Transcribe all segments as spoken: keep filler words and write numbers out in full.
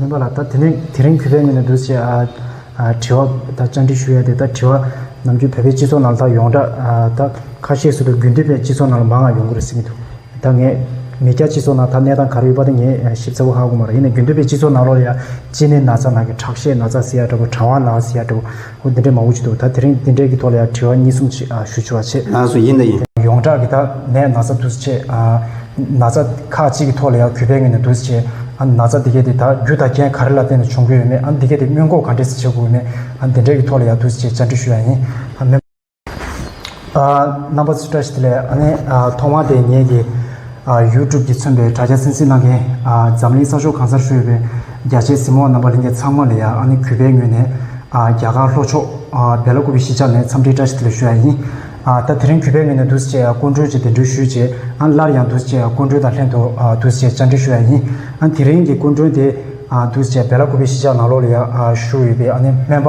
སྨན་པ་ལགས། ད་དེ་ནས་དེ་རིང་གུས་པའི་ངོས་ནས་འདུག་སེ་ཨ་ཨ་དྲི་བ་དང་བཅར་འདྲི་ཞུ་ཡ་དེ། ད་དྲི་བ་ནམ་རྒྱུན་བོད་པའི་སྤྱི་ཚོགས་ནང་ལ་ད་ཡོངས་གྲགས་ཨ་ད་ཁ་ཤས་སུ་ད་དགུན་དུས་པའི་སྤྱི་ཚོགས་ནང་ལ་མང་ང་ཡོང་གི་རེད་ཟེར་གྱི་འདུག་ད་ངས་མི་སྐྱ་སྤྱི་ཚོགས་ནང་ད་གནས་སྟངས་ག་རེ་ཡོད་པ་དེ་ངས་ཞིབ་ཚགས་པོ་ཧ་གོ་མ་རེད། ཡིན་ནའི་དགུན་དུས་པའི་སྤྱི་ཚོགས་ནང་ལོགས་ལ་ཡ་གཅིན་སྙི་ན་ཚ་ནང་གི་ཁྲག་ཤེད་ན་ཚ་ཟེར་ཡ་འདྲ་པོ། གྲང་བ་ན་ཟེར་ཡ་འདྲ་པོ། འོ་འདི་འདྲའི་མང་པོ་ཅིག་འདུག་ད་དེ་རིང་འདི་འདྲའི་གི་ཐོག་ལ་ཡ་དྲི་བ་གཉིས་གསུམ་ཅིག་ཨ་ཞུ་ཆོག་པ་བྱེད། ལགས་སོ། ཡིན་ད་ཡིན། ཡོངས་གྲགས་ཀྱི་ད་ནད་ན་ཚ་འདུག་སེ་ཨ་ན་ཚ་ཁག་ཅིག་གི་ཐོག་ལ་ཡ་གུས་པའི་ངོས་ནས་འདུག་སེ་ཨ་ན་ཚ་འདི་གས་དེ་ད་རྒྱུ་དང་རྐྱེན་ག་རེ་ལ་བརྟེན་ནས་བྱུང་གི་ཡོད་མེད། ཨ་འདི་གས་དེ་སྔོན་འགོག་ག་འདྲས་སེ་བྱེད་དགོས་ཡོད་མེད། ཨ་འདི་འདྲའི་གི་ཐོག་ལ་ཡ་འདུག་སེ་བཅར་འདྲི་ཞུ་ཡ་ཡིན། ཨ་མེད། ཨ་རྣམ་པ་ཚོ་བཀྲ་ཤིས་བདེ་ལེགས། ཨ་ནི་ཨ་ཐོག་མར་དེ་ངེད་ཀྱི་ཨ་ཡུ་ཊུབ་ཀྱིས་མཚོན་པའི་དྲ་རྒྱ་གསན་གཟིགས་གནང་མཁན་ཨ་འཛམ་གླིང་ས་ཕྱོགས་གང་སར་བཞུགས་ཡོད་པའི་རྒྱ་ཆེའི་གཟིགས་མོ་བ་རྣམ་པ་ལྷན་རྒྱས་ཚང་མ་ལ་ཡ་ཨ་ནི་གུས་པའི་ངོས་ནས་ཨ་རྒྱ་གར་ལྷོ་ཕྱོགས་ཨ་སྦེ་ལ་ཀུ་པི་གཞིས་ཆགས་ནས་འཚམས་འདྲིའི་བཀྲ་ཤིས་བདེ་ལེགས་ཞུ་ཡ་ཡིན། ཨ་ད་དེ་རིང་གུས་པའི་ངོས་ནས་འདུག་སེ་ཨ་སྐུ་མགྲོན་ཅིག་གདན་འདྲེན་ཞུས་བྱས། ཨ་སླར་ཡང་འདུག་སེ་ཨ་སྐུ་མགྲོན་དང་ལྷན་དུ་ཨ་འདུག་སེ་བཅར་འདྲི་ཞུ་ཡ་ཡིན། ཨ་དེ་རིང་གི་སྐུ་མགྲོན་དེ་ཨ་འདུག་སེ་སྦེ་ལ་ཀུ་པི་གཞིས་ཆགས་ནང་ལོགས་ལ་ཡ་ཨ་བཞུགས་ཡོད་པའི་ཨ་ནི་སྨན་པ་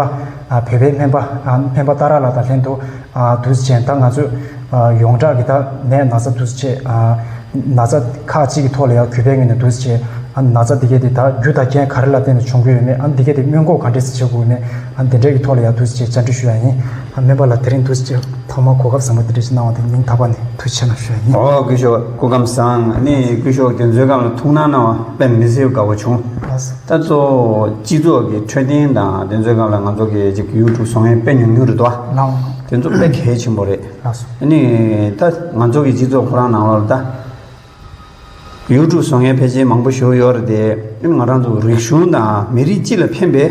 ཨ་བོད་པའི་སྨན་པ་ཨ་སྨན་པ་ཏཱ་ར་ལགས་དང་ལྷན་དུ་ཨ་འདུག་སེ་བྱས། ད་ང་ཚོས་ཨ་ཡོངས་གྲགས་ཀྱི་ད་ནད་ན་ཚ་འདུག་སེ་ཨ་ན་ཚ་ཁག་ཅིག་གི་ཐོག་ལ་ཡ་གུས་པའི་ངོས་ནས་འདུག་སེ་ཨ་ན་ཚ་འདི་གས་དེ་ད་རྒྱུ་དང་རྐྱེན་ག་རེ་ལ་བརྟེན་ནས་བྱུང་གི་ཡོད་མེད། ཨ་འདི་གས་དེ་སྔོན་འགོག་ག་འདྲས་སེ་བྱེད་དགོས་ཡོད་མེད། ཨ་འདི་འདྲའི་གི་ཐོག་ལ་ཡ་འདུག་སེ་བཅར་འདྲི་ཞུ་ཡ་ཡིན། ཨ་སྨན་པ་ལགས་དེ་རིང་འདུག་སེ་ཐོག་མར་གོ་སྐབས་བཟང་པོ་འདི་འདྲ་ཞིག་གནང་བ་དེ་སྙིང་ཐག་པ་ནས་ཐུགས་རྗེ་ཆེ་གནང་ཞུ་ཡ་ཡིན། ཨོ་སྐུ་ཞབས་སྐུ་ཁམས་བཟང་། ཨ་ནི་སྐུ་ཞབས་དེ་ཚོའི་སྒང་ལ་ཐུགས་སྣང་གནང་བ་དཔེ་མི་སྲིད་དགའ་པོ་བྱུང་། ལགས་སོ། ད་གཙོ་བོ་སྤྱི་ཚོགས་ཀྱི་འཕྲོད་བསྟེན་དང་དེ་ཚོའི་སྒང་ལ་ང་ཚོ་གི་ཅིག་ཡུ་ཊུབ་བཟོ་མཁན་དཔེ་ཉུང་ཉུང་རེད་དོ། ལགས་སོ། དེ་ཚོ་དཔེ་གལ་ཆེན་པོ་རེད། ལགས་སོ། ཨ་ནི་ད་ང་ཚོ་གི་སྤྱི་ཚོགས་ཁོ་རང་ནང་ལོགས་ལ་ད་ཡུ་ཊུབ་བཟོ་མཁན་ཕལ་ཆེར་མང་པོ་ཞིག་ཡོད་རེད་དེ། ཨ་ནི་ང་རང་ཚོ་རིག་གཞུང་དང་མི་རིགས་སྤྱི་ལ་ཕན་པའི་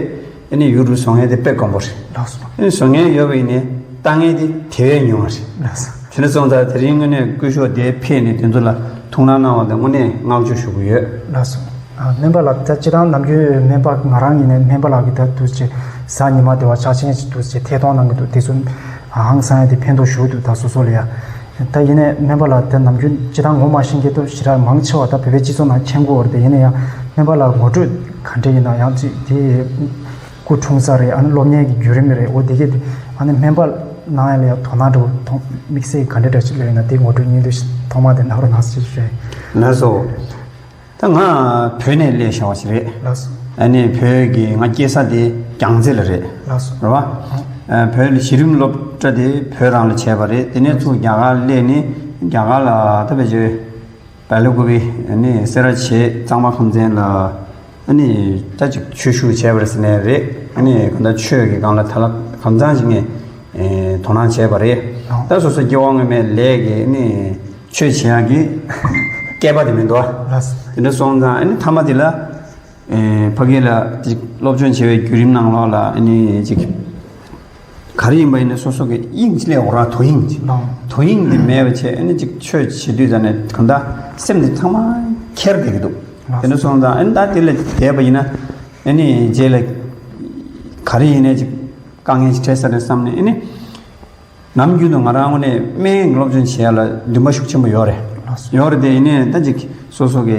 ཨ་ནི་ཡུ་ཊུབ་བཟོ་མཁན་དེ་དཔེ་དཀོན་པོ་རེད། ལགས་སོ། ཨ་ནི་བཟོ་མཁན་ཡོད་པ་ཡིན་ནའི་ལྟ་མཁན་དེ་དེ་བས་ཉུང་བ་རེད། ལགས་སོ། དེ་འདྲ་སོང་ཙང་དེ་རིང་དངོས་གནས་སྐུ་ཞབས་དེ་ཕེབས་ནས་དེ་ཚོ་ལ་ཐུགས་སྣང་གནང་བ་དེ་དངོས་གནས་བསྔགས་བརྗོད་ཞུ་གི་ཡོད། ལགས་སོ། ཨ་སྨན་པ་ལགས། ད་སྤྱིར་བཏང་ནམ་རྒྱུན་སྨན་པ་ང་རང་ཡིན་ནའི་སྨན་པ་ལགས་ཀྱིས་ད་འདུག་སེ་གཟའ་ཉི་མ་དེ་བ་ཕྱག་ཆེན་ཞིག་འདུག་སེ་ཐད་གཏོང་གནང་གི་འདུག་དེ་ཚོ་ཧང་སང་ཡ་དེ་ཕན་ཐོགས་ཞེ་པོ་འདུག་ད་སོ་སོ་ལ་ཡ། ད་ཡིན་ནའི་སྨན་པ་ལགས་ད་ནམ་རྒྱུན་སྤྱིར་བཏང་ངོ་མ་ཤེས་མཁན་ཚོ་ཞེ་དྲག་མང་ཆེ་བ་ད་བོད་པའི་སྤྱི་ཚོགས་ནང་མཁྱེན་གྱི་ཡོད་རེད་དེ། ཡིན་ན་ཡང་སྨན་པ་ལགས་ངོ་སྤྲོད་ག་འདྲ་ཡིན་ན་ཡང་ཅིག་དེ་སྐུ་འཁྲུངས་ས་རེད། ཨ་ནི་སློབ་གཉེར་གྱི་བརྒྱུད་རིམ་རེད། འོ་དེ་གས་དེ་ཨ་ནི་སྨན་པ་གནང་ཡ་ལ་ཡང་དོ་སྣང་འདྲ་པོ་མཐོང་དམིགས་བསལ་ག་འདྲ་འདྲ་ཞིག་སླེབས་ཡོད་ན་དེ་ངོ་སྤྲོད་སྙིང་བསྡུས་ཤིག་ཐོག་མ་དེ་གནང་རོགས་གནང་ཞེས་ཞུ་ཡ་ཡིན། ལགས་སོ། ད་ང་བོད་ནས་སླེབས་བཞག་པ་ཞིག་རེད། ལགས་སོ། ཨ་ནི་བོད་ཀྱི་ང་སྐྱེས་ས་དེ་རྒྱལ་རྩེ་ལ་རེད། ལགས་སོ། རེད་བ། ཨ་བོད་ལ་གཞི་རིམ་སློབ་གྲྭ་དེ་བོད་རང་ལ་བྱས་པ་རེད། དེ་ནས་ཚུར་རྒྱ་གར་སླེབས་ནས་རྒྱ་གར་ལ་ད་བེད་སྤྱོད་བལ་ལུ་གུ་བི་ཨ་ནི་སེ་ར་བྱེས་གཙང་པ་ཁམས་ཚན་ལ་ཨ་ནི་ད་ཅིག་ཆོས་ཞུགས་བྱས་པ་རེད་ཟེར་ནས་རེད། ཨ་ནི་གང་ལྟར་ཆོས་ཀྱི་སྒང་ལ་ད་ལ་གང་འཚམ་ཞིག་ངས་ཨེ་དོ་སྣང་བྱས་པ་རེད། ད་སོ་སོ་སྐྱེ་བ་སྔོན་མའི་ལས་ཀྱི་ཨ་ནི་ཆོས་བྱེད་ཡག་གི་སྐལ་པ་དེ་མི་འདུག་ཨ། ལགས་སོ། དེ་འདྲ་སོང་ཙང་ཨ་ནི་མཐའ་མ་དེ་ལ་ཨེ་ཕ་གི་ལ་ཅིག་སློབ་སྦྱོང་བྱེད་པའི་བརྒྱུད་རིམ་ནང་ལོགས་ལ་ཨ་ནི་ཅིག་ག་རེ་ཡིན་པ་ཡིན་ན་སོ་སོ་གི་དབྱིངས་ཅིག་སླེབས་འོ་ར་དོ་དབྱིངས་ཅིག་ལགས། དོ་དབྱིངས་དེ་མེད་པ་བྱས་ཨ་ནི་ཅིག་ཆོས་བྱེད་དུས་ཙ་ནས་གང་ལྟར་སེམས་དེ་ཚང་མ་འཁྱེར་བསྡད་ཀྱི་འདུག་ལགས། དེ་འདྲ་སོང་ཙང་ཨ་ནི་ད་དེ་ལ་བསྡད་པ་ཡིན་ན་ཨ་ནི་རྗེས་ལ་ག་རེ་ཡིན་ནའི་ཅིག་དཀའ་ངལ་ཅིག་འཕྲད་ས་རེད་བསམ་ནས་ཨ་ནི། ནམ་རྒྱུན་དུ་ང་རང་ངོས་ནས་སྨན་གྱི་སློབ་སྦྱོང་བྱེད་ཡ་ལ་འདུན་པ་ཤུགས་ཆེན་པོ་ཡོད་རེད། ལགས་སོ། ཡོད་རེད་དེ་ཡིན་ནའི་ད་ཅིག་སོ་སོ་གི་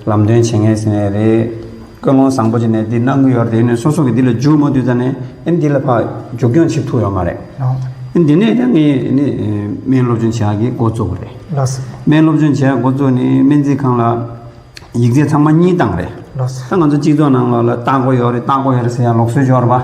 ལམ་སྟོན་བྱེད་མཁན་ཟེར་ནའི་རེད། ཀུན་སློང་བཟང་པོ་བྱས་ནས་འདི་གནང་གི་ཡོད་རེད་དེ་ཡིན་ནའི་སོ་སོ་གི་འདི་ལ་འཇུག་མ་དུས་ཙ་ནས་ཨེ་འདི་ལ་ཕར་མཇུག་སྐྱོང་བྱེད་ཐུབ་ཡོད་མ་རེད། ལགས། ཨེ་འདི་ནས་ད་ངས་ཨེ་སྨན་སློབ་སྦྱོང་བྱེད་ཡ་གི་འགོ་བཙུགས་པ་རེད། ལགས་སོ། སྨན་སློབ་སྦྱོང་བྱེད་ཡ་འགོ་བཙུགས་ནས་སྨན་རྩིས་ཁང་ལ། ཡིག་ཚད་ཚང་མ་གཉིས་བཏང་རེད། ལགས་སོ། ད་ང་ཚོ་སྤྱི་ཚོགས་ནང་ལོགས་ལ་ལྟ་སྒོ་ཡོད་རེད་ལྟ་སྒོ་ཡོད་རེད་ཟེར་ཡ་ལོག་སྲོལ་ཅིག་ཡོད་རེད་པ།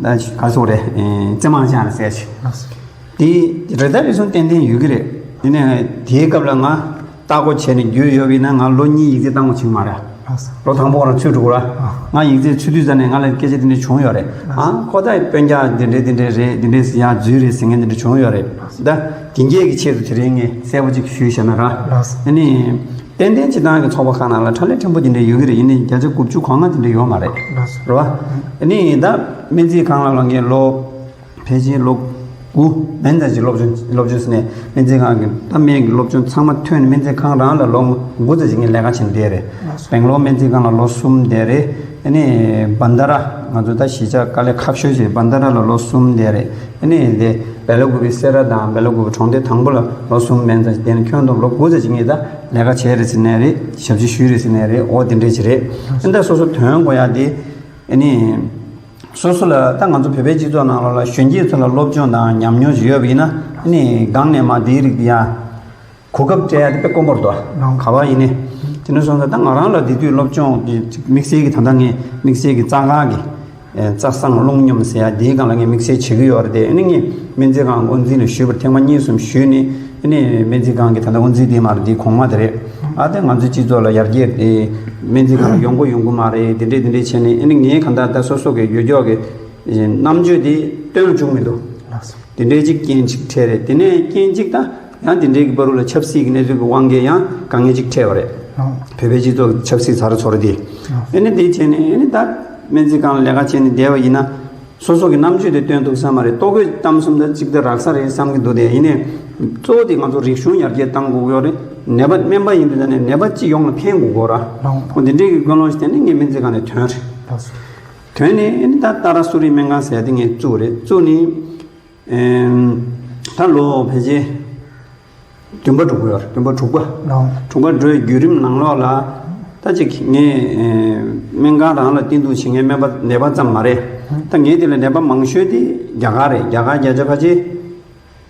ལགས། ད་ག་རེ་ཟེར་དགོས་རེད། ཨེ་རྩེད་མང་བྱས་རེད་ཟེར་ཡ་ཅིག་ལགས་སོ། དེ་རེད་ད་རེ་ཟུང་ཏན་ཏན་ཡོད་ཀྱི་རེད། དེ་ནས་དེའི་སྐབས་ལ་ང་ལྟ་སྒོ་བྱས་ནས་རྒྱུས་ཡོད་པ་ཡིན་ན་ང་ལོ་གཉིས་ཡིག་ཚད་བཏང་དགོས་བྱུང་མ་རེད། ལགས་སོ། ལོ་དང་པོ་ཁོ་རང་ཚུད་འགྲོ་གི་རེད། ཨ། ང་ཡིག་ཚད་ཚུད་དུས་ཙ་ནས་ང་ལ་སྐད་ཆ་དེ་འདྲ་བྱུང་ཡོད་རེད། ལགས་སོ། ཨ་ཁོ་ད་དཔོན་རྒྱག་དེ་འདྲ་དེ་འདྲ་རེད་དེ་འདྲ་ཟེར་ཡ་རྫུན་རེད་ཟེར་མཁན་དེ་འདྲ་བྱུང་ཡོད་རེད། ལགས་སོ། ད་དེ་འགས་ཀྱི་ཆེད་དུ་དེ་རིང་ངས་གསལ་པོ་ཅིག་ཞུས་བཞག་ན་ར། ལགས་སོ། ཨ་ནི། ཏན་ཏན་སྤྱིར་བཏང་གི་ཚོགས་པ་ཁག་ནང་ལ་ཕྲ་ལས་ཕྲན་བུ་དེ་འདྲ་ཡོད་ཀྱི་རེད། ཡིན་ནའི་བརྒྱ་ཆ་དགུ་བཅུ་གོ་ལྔ་དེ་འདྲ་ཡོད་མ་རེད། ལགས་སོ། རེད་བ། ཨ་ནི་ད་སྨན་རྩིས་ཁང་ལ་ལ་ངས་ལོ་ཕལ་ཆེར་ལོ་དགུ་མན་ཙམ་ཞིག་སློབ་སྦྱོང་སློབ་སྦྱོང་ཟེར་ནས་སྨན་རྩིས་ཁང་གི་ད་སྨན་གྱི་སློབ་སྦྱོང་ཚང་མ་ཐོན་ནས་སྨན་རྩིས་ཁང་རང་ལ་ལོ་དགུ་ཙམ་ཞིག་ངས་ལས་ཀ་བྱས་བསྡད་རེད། ལགས་སོ། སྦེང་ལོར་སྨན་རྩིས་ཁང་ལ་ལོ་གསུམ་བསྡད་རེད། ཨ་ནི་བན་ད་ར་ང་ཚོ་ད་གཞིས་ཆགས་དཀའ་ལས་ཁག་ཤོས་ཤིག་བན་ད་ར་ལ་ལོ་གསུམ་བསྡད་རེད། ཨ་ནི་དེ་སྦེ་ལ་ཀུ་པི་སེ་ར་དང་སྦེ་ལ་ཀུ་པི་གྲོང་སྡེ་དང་པོ་ལ་ལོ་གསུམ་མན་ཙམ་ཞིག་བསྡད་ནས་ཁྱོན་བསྡོམས་ལོ་དགུ་ཙམ་ཞིག་ངས་ད་ལས་ཀ་བྱས་རེད་ཟེར་ནའི་རེད། ཞབས་ཕྱི་ཞུས་རེད་ཟེར་ནའི་རེད། འོ་དེ་འདྲས་ཅིག་རེད། ཨ་ནི་ད་སོ་སོ་དོན་གོ་ཡ་དེ་ཨ་ནི་སོ་སོ་ལ་ད་ང་ཚོ་བོད་པའི་སྤྱི་ཚོགས་ནང་ལོགས་ལ་གཞོན་སྐྱེས་ཚོ་ལ་སློབ་སྦྱོང་དང་ཉམས་མྱོང་ཞིག་ཡོད་པ་ཡིན་ན་ཨ་ནི་སྒང་ནས་མ་དེའི་རིགས་དེ་ཡ། གོ་སྐབས་སྤྲད་ཡ་དེ་དཔེ་དཀོན་པོ་རེད་དོ། ལགས། ག་བ་ཡིན་ནའི། དེ་འདྲ་སོང་ཙང་ད་ང་རང་ལ་དེ་དུས་སློབ་སྦྱོང་གི་དམིགས་བསལ་གྱི་ད་ལྟ་ངས་དམིགས་བསལ་གྱི་རྩ་ཁང་གི་ཨེ་རྩ་བཟང་རླུང་སྙོམས་ཟེར་ཡ་དེའི་སྒང་ལ་ངས་དམིགས་བསལ་བྱེད་ཀྱི་ཡོད་རེད་དེ། ཨ་ནི་ངས་སྨན་རྩིས་ཁང་དབུ་འཛིན་ལ་ཞུས་པར་ཐེངས་མ་གཉིས་གསུམ་ཞུས་ནས། ཨ་ནི་སྨན་རྩིས་ཁང་གི་ད་ལྟ་དབུ་འཛིན་དེ་མ་རེད། དེ་གོང་མ་དེ་རེད། ཨ་དེ་ང་ཚོའི་སྤྱི་ཚོགས་ལ་ཡར་རྒྱས་དེ་སྨན་རྩིས་ཁང་ལ་ཡོང་གི་ཡོང་གི་མ་རེད། དེ་འདྲས་དེ་འདྲས་བྱས་ནས། ཨ་ནི་ངས་གང་ལྟར་ད་སོ་སོ་གི་ཡུལ་ཕྱོགས་ཀྱི་རྣམ་དཔྱོད་དེ་སྟོན་བཅུག་མི་འདུག་དེ་འདྲའི་ཅིག་རྐྱེན་ཅིག་འཕྲད་རེད། དེ་ནས་རྐྱེན་ཅིག་ད་ཡང་དེ་འདྲའི་གི་བར་དུ་ལ་ཆབ་སྲིད་ཀྱི་གནས་ཚུལ་གྱི་དབང་གིས་ཡང་དཀའ་ངལ་ཅིག་འཕྲད་པ་རེད། ཨང་། བོད་པའི་སྤྱི་ཚོགས་ཆབ་སྲིད་ཚ་རུ་ཚོ་རུ་དེ། ཨང་། ཨེ་ནི་དེ་བྱས་ནས་ཨེ་ནི་ད་སྨན་རྩིས་ཁང་ལ་ལས་ཀ་བྱས་ནས་བསྡད་པ་ཡིན་ན། སོ་སོ་གི་རྣམ་དཔྱོད་དེ་སྟོན་ཐུབ་ས་མ་རེད། ལྟོ་གོས་གཏམ་གསུམ་ད་ཅིག་ད་རག་ས་རེད་བསམ་གྱི་འདུག་དེ་ཡིན་ནའི་གཙོ་བོ་དེ་ང་ཚོ་རིག་གཞུང་ཡར་རྒྱས་གཏང་དགོས་ཀྱི་ཡོད་རེད། ནད་པ་སྨན་པ་ཡིན་དུས་ད་ནས་ནད་པ་སྤྱི་ཡོངས་ལ་ཕན་དགོས་ཀྱི་ཡོད་ར། ཨང་། འོ་དེ་འདྲའི་གི་ཀུན་སློང་ཞིག་དེ་ནས་ངས་སྨན་རྩིས་ཁང་ནས་ཐོན་རེད། ལགས་སོ། ཐོན་ནས་ཨ་ནི་ད་ཏཱ་ར་སུ་རི་སྨན་ཁང་ཟེར་ཡ་དེ་ངས་བཙུགས་རེད། བཙུགས་ནས་ཨེམ། ད་ལོ་ཕལ་ཆེར་བདུན་པ་དྲུག་པ་ཡོད་རེད། བདུན་པ་དྲུག་པ། ལགས། དྲུག་པ་འགྲོ་བའི་བརྒྱུད་རིམ་ནང་ལོགས་ལ་ད་ཅིག་ངས་ཨེམ། སྨན་ཁང་རང་ལ་བསྟེན་གཏུགས་བྱེད་མཁན་སྨན་པ་ནད་པ་ཙམ་མ་རེད། ད་ངའི་དེ་ལ་ནད་པ་མང་ཤོས་དེ་རྒྱ་གར་རེད། རྒྱ་གར་བརྒྱ་ཆ་ཕལ་ཆེར་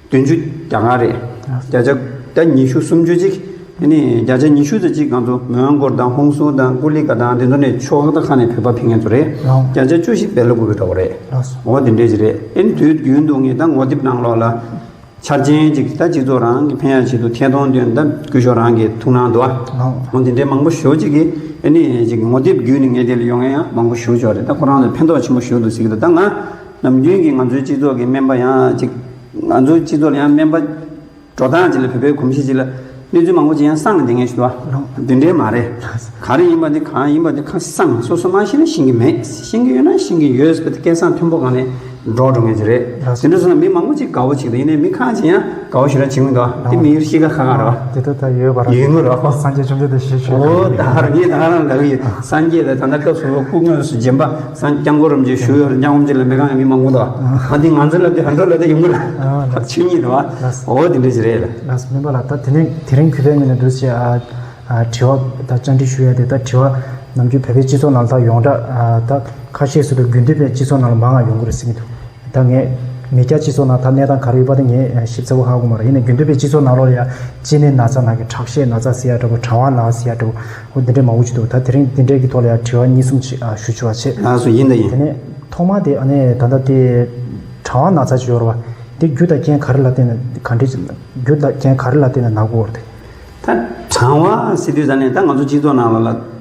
བདུན་ཅུ་རྒྱ་གར་རེད། བརྒྱ་ཆ་ད་ཉི་ཤུ་སུམ་ཅུ་ཅིག་ཨ་ནི་བརྒྱ་ཆ་ཉི་ཤུ་ཙམ་ཅིག་ང་ཚོ་མོན་གྷོ་དང་ཧུན་སུར་དང་ཀུ་ལི་ཀ་དང་དེ་ཚོ་ནས་ཕྱོགས་མཐའ་ཁག་ནས་བོད་པ་ཕེབས་མཁན་ཚོ་རེད། ལགས། བརྒྱ་ཆ་བཅུ་བཞི་བལ་ཡུལ་གྱི་འགྲོ་བ་རེད། ལགས་སོ། འོ་དེ་འདྲས་ཅིག་རེད། ཨ་ནི་དུས་རྒྱུན་དུ་ངས་ད་ངོ་དེབ་ནང་ལོགས་ལ་འཆར་ཅན་ཅིག་ད་སྤྱི་ཚོགས་རང་གི་ཕན་ཡག་ཆེད་དུ་ཐད་གཏོང་དོན་ད་སྐུ་ཞབས་རང་གི་ཐུགས་སྣང་འདུག་ཨ། ལགས། འོ་དེ་འདྲས་མང་པོ་ཞེ་པོ་ཅིག་གིས་ཨ་ནི་ཅིག་ངོ་དེབ་བརྒྱུད་ནས་ངའི་དེ་ལ་ཡོང་མཁན་ཡང་མང་པོ་ཞེ་པོ་ཅིག་ཡོད་རེད། ད་ཁོ་རང་ཚོ་ཕན་ཐོགས་ཆེན་པོ་ཞེ་པོ་འདུག་ཟེར་གྱི་འདུག་ད་ང་ནམ་རྒྱུན་གྱི་ང་ཚོའི་སྤྱི་ཚོགས་ཀྱི་སྨན་པ་ཡང་ཅིག་ང་ཚོའི་སྤྱི་ཚོགས་ལ་ཡང་སྨན་པ་འགྲོ་སྟངས་ཅིག་ལ་བོད་པའི་གོམས་གཤིས་ཅིག་ལ་གནས་ཚུལ་མང་པོ་ཅིག་ཡང་གསང་བསྡད་མཁན་ཞིག་འདུག་ཨ། དེ་འདྲས་མ་རེད། ག་རེ་ཡིན་པ་དེ་གང་ཡིན་པ་དེ་གང་གསང་སོ་སོ་མ་ཤེས་ན་ཤེས་ཀྱི་མེད། ཤེས་ཀྱི་ཡོད་ན་ཤེས་ཀྱི་ཡོད་ཟེར་བ་དེ་སྐད་གསང་མཐོན་པོ་སྒང་ནས་འགྲོ་འགྲོ་མཁན་ཅིག་རེད། དེ་འདྲ་སོང་ན་མི་མང་པོ་ཅིག་དགའ་བོ་བྱེད་ཀྱི་འདུག་ཡིན་ནའི་མི་ཁག་ཅིག་ཡང་དགའ་བོ་ཞེ་དྲག་བྱེད་མི་འདུག་དེ་མི་ཡུལ་གཤིས་ཀ་ཁག་ཁག་རེད་བ། དེ་ལྟ་ད་ཡོད་པ་ར། ཡོད་ངོ་ར། སངས་རྒྱས་བཅོམ་ལྡན་འདས་ཞེས་ཞུ། ཨོ་ད་ཧར་ངས་ད་ཧར་ལ་ཡོད། སངས་རྒྱས་ལ་ད་ལྟ་སྐབས་སུ་སྐུ་དངོས་སུ་བྱོན་པ་སངས་སྐྱབས་མགོན་རིན་པོ་ཆེ་བཞུགས་ཡོད་རེད། སྐྱབས་མགོན་རིན་པོ་ཆེ་ལ་མི་གང་ཡང་མི་མང་པོ་འདུག་ཨ་དེ་ང་ཚོ་ལ་དེ་ཧར་འགྲོ་ལ་དེ་ཡོང་གི་རེད། ཆོས་ཉིད་རེད་བ། ཨོ་དེ་འདྲ་ཞིག་རེད་ལ། ལགས་སོ། སྨན་པ་ལགས། ད་དེ་ནས་དེ་རིང་གུས་པའི་ངོས་ནས་འདུག་ཅེས་ཨ་ཨ་དྲི་བ་ད་བཅར་འདྲི་ཞུ་ཡ་དེ། ད་དྲི་བ་ནམ་རྒྱུན་བོད་པའི་སྤྱི་ཚོགས་ནང་ལ་ད་ཡོངས་གྲགས་ཨ་ད་ཁ་ཤས་སུ་ད་དགུན་དུས་པའི་སྤྱི་ཚོགས་ནང་ལ་མང་ང་ཡོང་གི་རེད་ཟེར་གྱི་འདུག་ད་ངས་མི་སྐྱ་སྤྱི་ཚོགས་ནང་ད་གནས་སྟངས་ག་རེ་ཡོད་པ་དེ་ངས་ཞིབ་ཚགས་པོ་ཧ་གོ་མ་རེད། ཡིན་ནའི་དགུན་དུས་པའི་སྤྱི་ཚོགས་ནང་ལོགས་ལ་ཡ་གཅིན་སྙི་ན་ཚ་ནང་གི་ཁྲག་ཤེད་ན་ཚ་ཟེར་ཡ་འདྲ་པོ། གྲང་བ་ན་ཟེར་ཡ་འདྲ་པོ། འོ་འདི་འདྲའི་མང་པོ་ཅིག་འདུག་ད་དེ་རིང་འདི་འདྲའི་གི་ཐོག་ལ་ཡ་དྲི་བ་གཉིས་གསུམ་ཅིག་ཨ་ཞུ་ཆོག་པ་བྱེད། ལགས་སོ། ཡིན་ད་ཡིན། དེ་ནས་ཐོག་མ་དེ་ཨ་ནི་ད་ལྟ་དེ་གྲང་བ་ན་ཚ་ཅིག་ཡོད་རེད་བ། དེ་རྒྱུ་དང་རྐྱེན་ག་རེ་ལ་བརྟེན་ནས་ག་འདྲ་ཅིག་རྒྱུ་དང་རྐྱེན་ག་རེ་ལ་བརྟེན་ནས་ན་གི་ཡོད་རེད། ད་གྲང་བ་ཟེར་དུས་ད་ནས་ད་ང་ཚོ་སྤྱི་ཚོགས་ནང་ལ་ལ་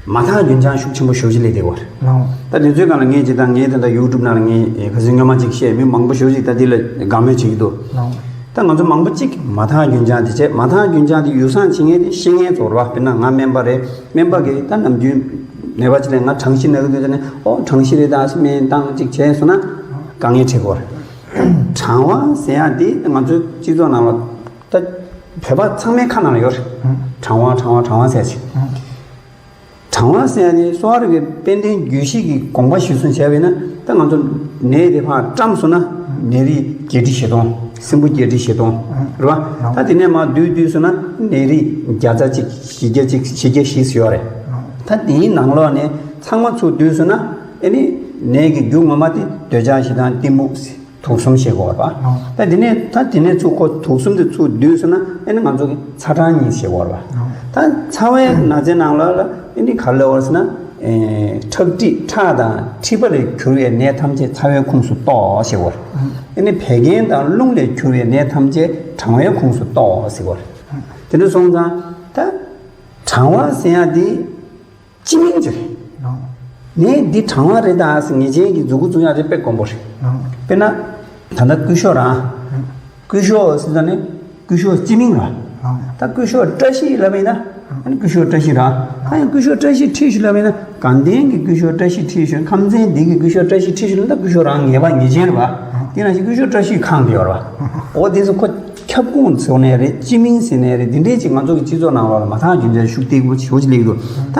མ་ཐག་རྒྱུན་འཆང་ཤུགས་ཆེན་པོ་ཞེ་པོ་ཅིག་སླེབས་བསྡད་ཡོད་རེད། ལགས། ད་དེ་ཚོའི་སྒང་ལ་ངས་ཇི་ལྟར་ངས་ད་ལྟ་ཡུ་ཊུབ་ནང་ལ་ངས་ཁ་སང་སྔོན་མ་ཅིག་བཤད། མི་མང་པོ་ཞེ་པོ་ཅིག་ད་འདི་ལ་དགའ་མོས་བྱེད་ཀྱི་འདུག་ལགས། ད་ང་ཚོ་མང་པོ་ཅིག་མ་ཐག་རྒྱུན་འཆང་དེ་བྱས། མ་ཐག་རྒྱུན་འཆང་དེ་ཡུལ་བཟང་བྱེད་མཁན་དེ་ཤེས་མཁན་ཚོ་རེད་བ། དཔེར་ན་ང་སྨན་པ་རེད། སྨན་པ་གིས་ད་ནམ་རྒྱུན་ནད་པ་ཅིག་ལ་ང་གྲང་ཤི་ན་གི་འདུག་ཟེར་ནས། ཨོ་གྲང་ཤི་རེད། ད་སྨན་བཏང་ཅིག་བྱས་སོང་ན་དཀའ་ངལ་འཕྲད་ཀྱི་ཡོད་རེད། གྲང་བ་ཟེར་ཡ་དེ་ང་ཚོའི་སྤྱི་ཚོགས་ནང་ལ་ད་བོད་པ་ཚང་མའི་ཁ་ནང་ལ་ཡོད་རེད། གྲང་བ་གྲང་བ་གྲང་བ་ཟེར་ཅིག་གྲང་བ་ཟེར་ཡ་དེ་གསོ་བ་རིག་པའི་དཔེ་ལྡན་རྒྱུད་བཞི་གི་དགོངས་པ་གཞིར་བཟུང་བྱས་པ་ཡིན་ན། ད་ང་ཚོ་ནད་དེ་ཕར་བཀྲམ་སོང་ན་ནད་རིགས་བརྒྱད་ཁྲི་བཞི་སྟོང་། སྲིན་འབུ་བརྒྱད་ཁྲི་བཞི་སྟོང་རེད་བ། ད་དེ་ནས་མར་བསྡུས་བསྡུས་སོང་ན་ནད་རིགས་བརྒྱ་ཚ་གཅིག་བཞི་བརྒྱ་གཅིག་བཞི་བརྒྱ་བཞི་ཟེར་ཡོད་རེད། ད་དེའི་ནང་ལོགས་ནས་ཚང་མ་ཚུར་བསྡུས་སོང་ན་ཨ་ནི་ནད་ཀྱི་རྒྱུ་ངོ་མ་དེ་འདོད་ཆགས་ཞེ་སྡང་གཏི་མུག་ཟེར། དུག་གསུམ་ཞེས་གོ་བ། ད་དེ་ནས་ད་དེ་ནས་ཚུར་ཁོ་དུག་གསུམ་དེ་ཚུར་བསྡུས་སོང་ན་ཨ་ནི་ང་ཚོ་གི་ཚ་གྲང་གཉིས་ཞེས་གོ་བ། ད་ཚ་བའི་ན་ཚའི་ནང་ལོགས་ལ་ཨ་ནི་ག་རེ་ལབ་པ་རེད་ཟེར་ན། ཨེ་ཁྲག་མཁྲིས་ཁྲག་དང་མཁྲིས་པ་ལས་གྱུར་བའི་ནད་ཐམས་ཅད་ཚ་བའི་ཁོངས་སུ་གཏོགས་ཞེས་གོ་བ། ཨ་ནི་བད་ཀན་དང་རླུང་ལས་གྱུར་བའི་ནད་ཐམས་ཅད་གྲང་བའི་ཁོངས་སུ་གཏོགས་ཟེར་གོ་བ། དེ་འདྲ་སོང་ཙང་ད་གྲང་བ་ཟེར་ཡ་དེ། སྤྱི་མིང་ཅིག་རེད། ནས་འདི་གྲང་བ་རེད་ད་ཟེར་ངེས་ཅན་གྱི་མཛུབ་གུ་བཙུགས་ཡག་དེ་དཔེ་དཀོན་པོ་རེད། དཔེར་ན། ད་ལྟ་སྐུ་ཞབས་རང་། སྐུ་ཞབས་ཟེར་ཙང་ནས་སྐུ་ཞབས་སྤྱི་མིང་རེད། ད་སྐུ་ཞབས་བཀྲ་ཤིས་ལབ་པ་ཡིན་ན། ཨ་ནི་སྐུ་ཞབས་བཀྲ་ཤིས་རེད། ད་ཡང་སྐུ་ཞབས་བཀྲ་ཤིས་ཁྲི་ཞུ་ལབ་པ་ཡིན་ན། དགའ་ལྡན་གྱི་སྐུ་ཞབས་བཀྲ་ཤིས་ཁྲི་ཞུ། ཁམས་ཚན་འདི་གི་སྐུ་ཞབས་བཀྲ་ཤིས་ཁྲི་ཞུ་ལབ་ན་ད་སྐུ་ཞབས་རང་ངེས་པ་ངེས་ཅན་རེད་པ། དེ་ནང་བཞིན་སྐུ་ཞབས་བཀྲ་ཤིས་ཁང་དེ་ཡོད་རེད་པ། འོ་དེ་ཚོ་ཁོ་ཁྱབ་ཁོངས་ཟེར་ནའི་རེད། སྤྱི་མིང་ཟེར་ནའི་རེད། འདི་འདྲས་ཅིག་ང་ཚོ་གི་སྤྱི་ཚོགས་ནང་ལོགས་ལ་མ་ཐག་རྒྱུན་ཆད་ཤུགས་ལྡན་པོ་ཞེ་པོ་ཅིག་སླེབས་ཀྱི་འདུག་ད་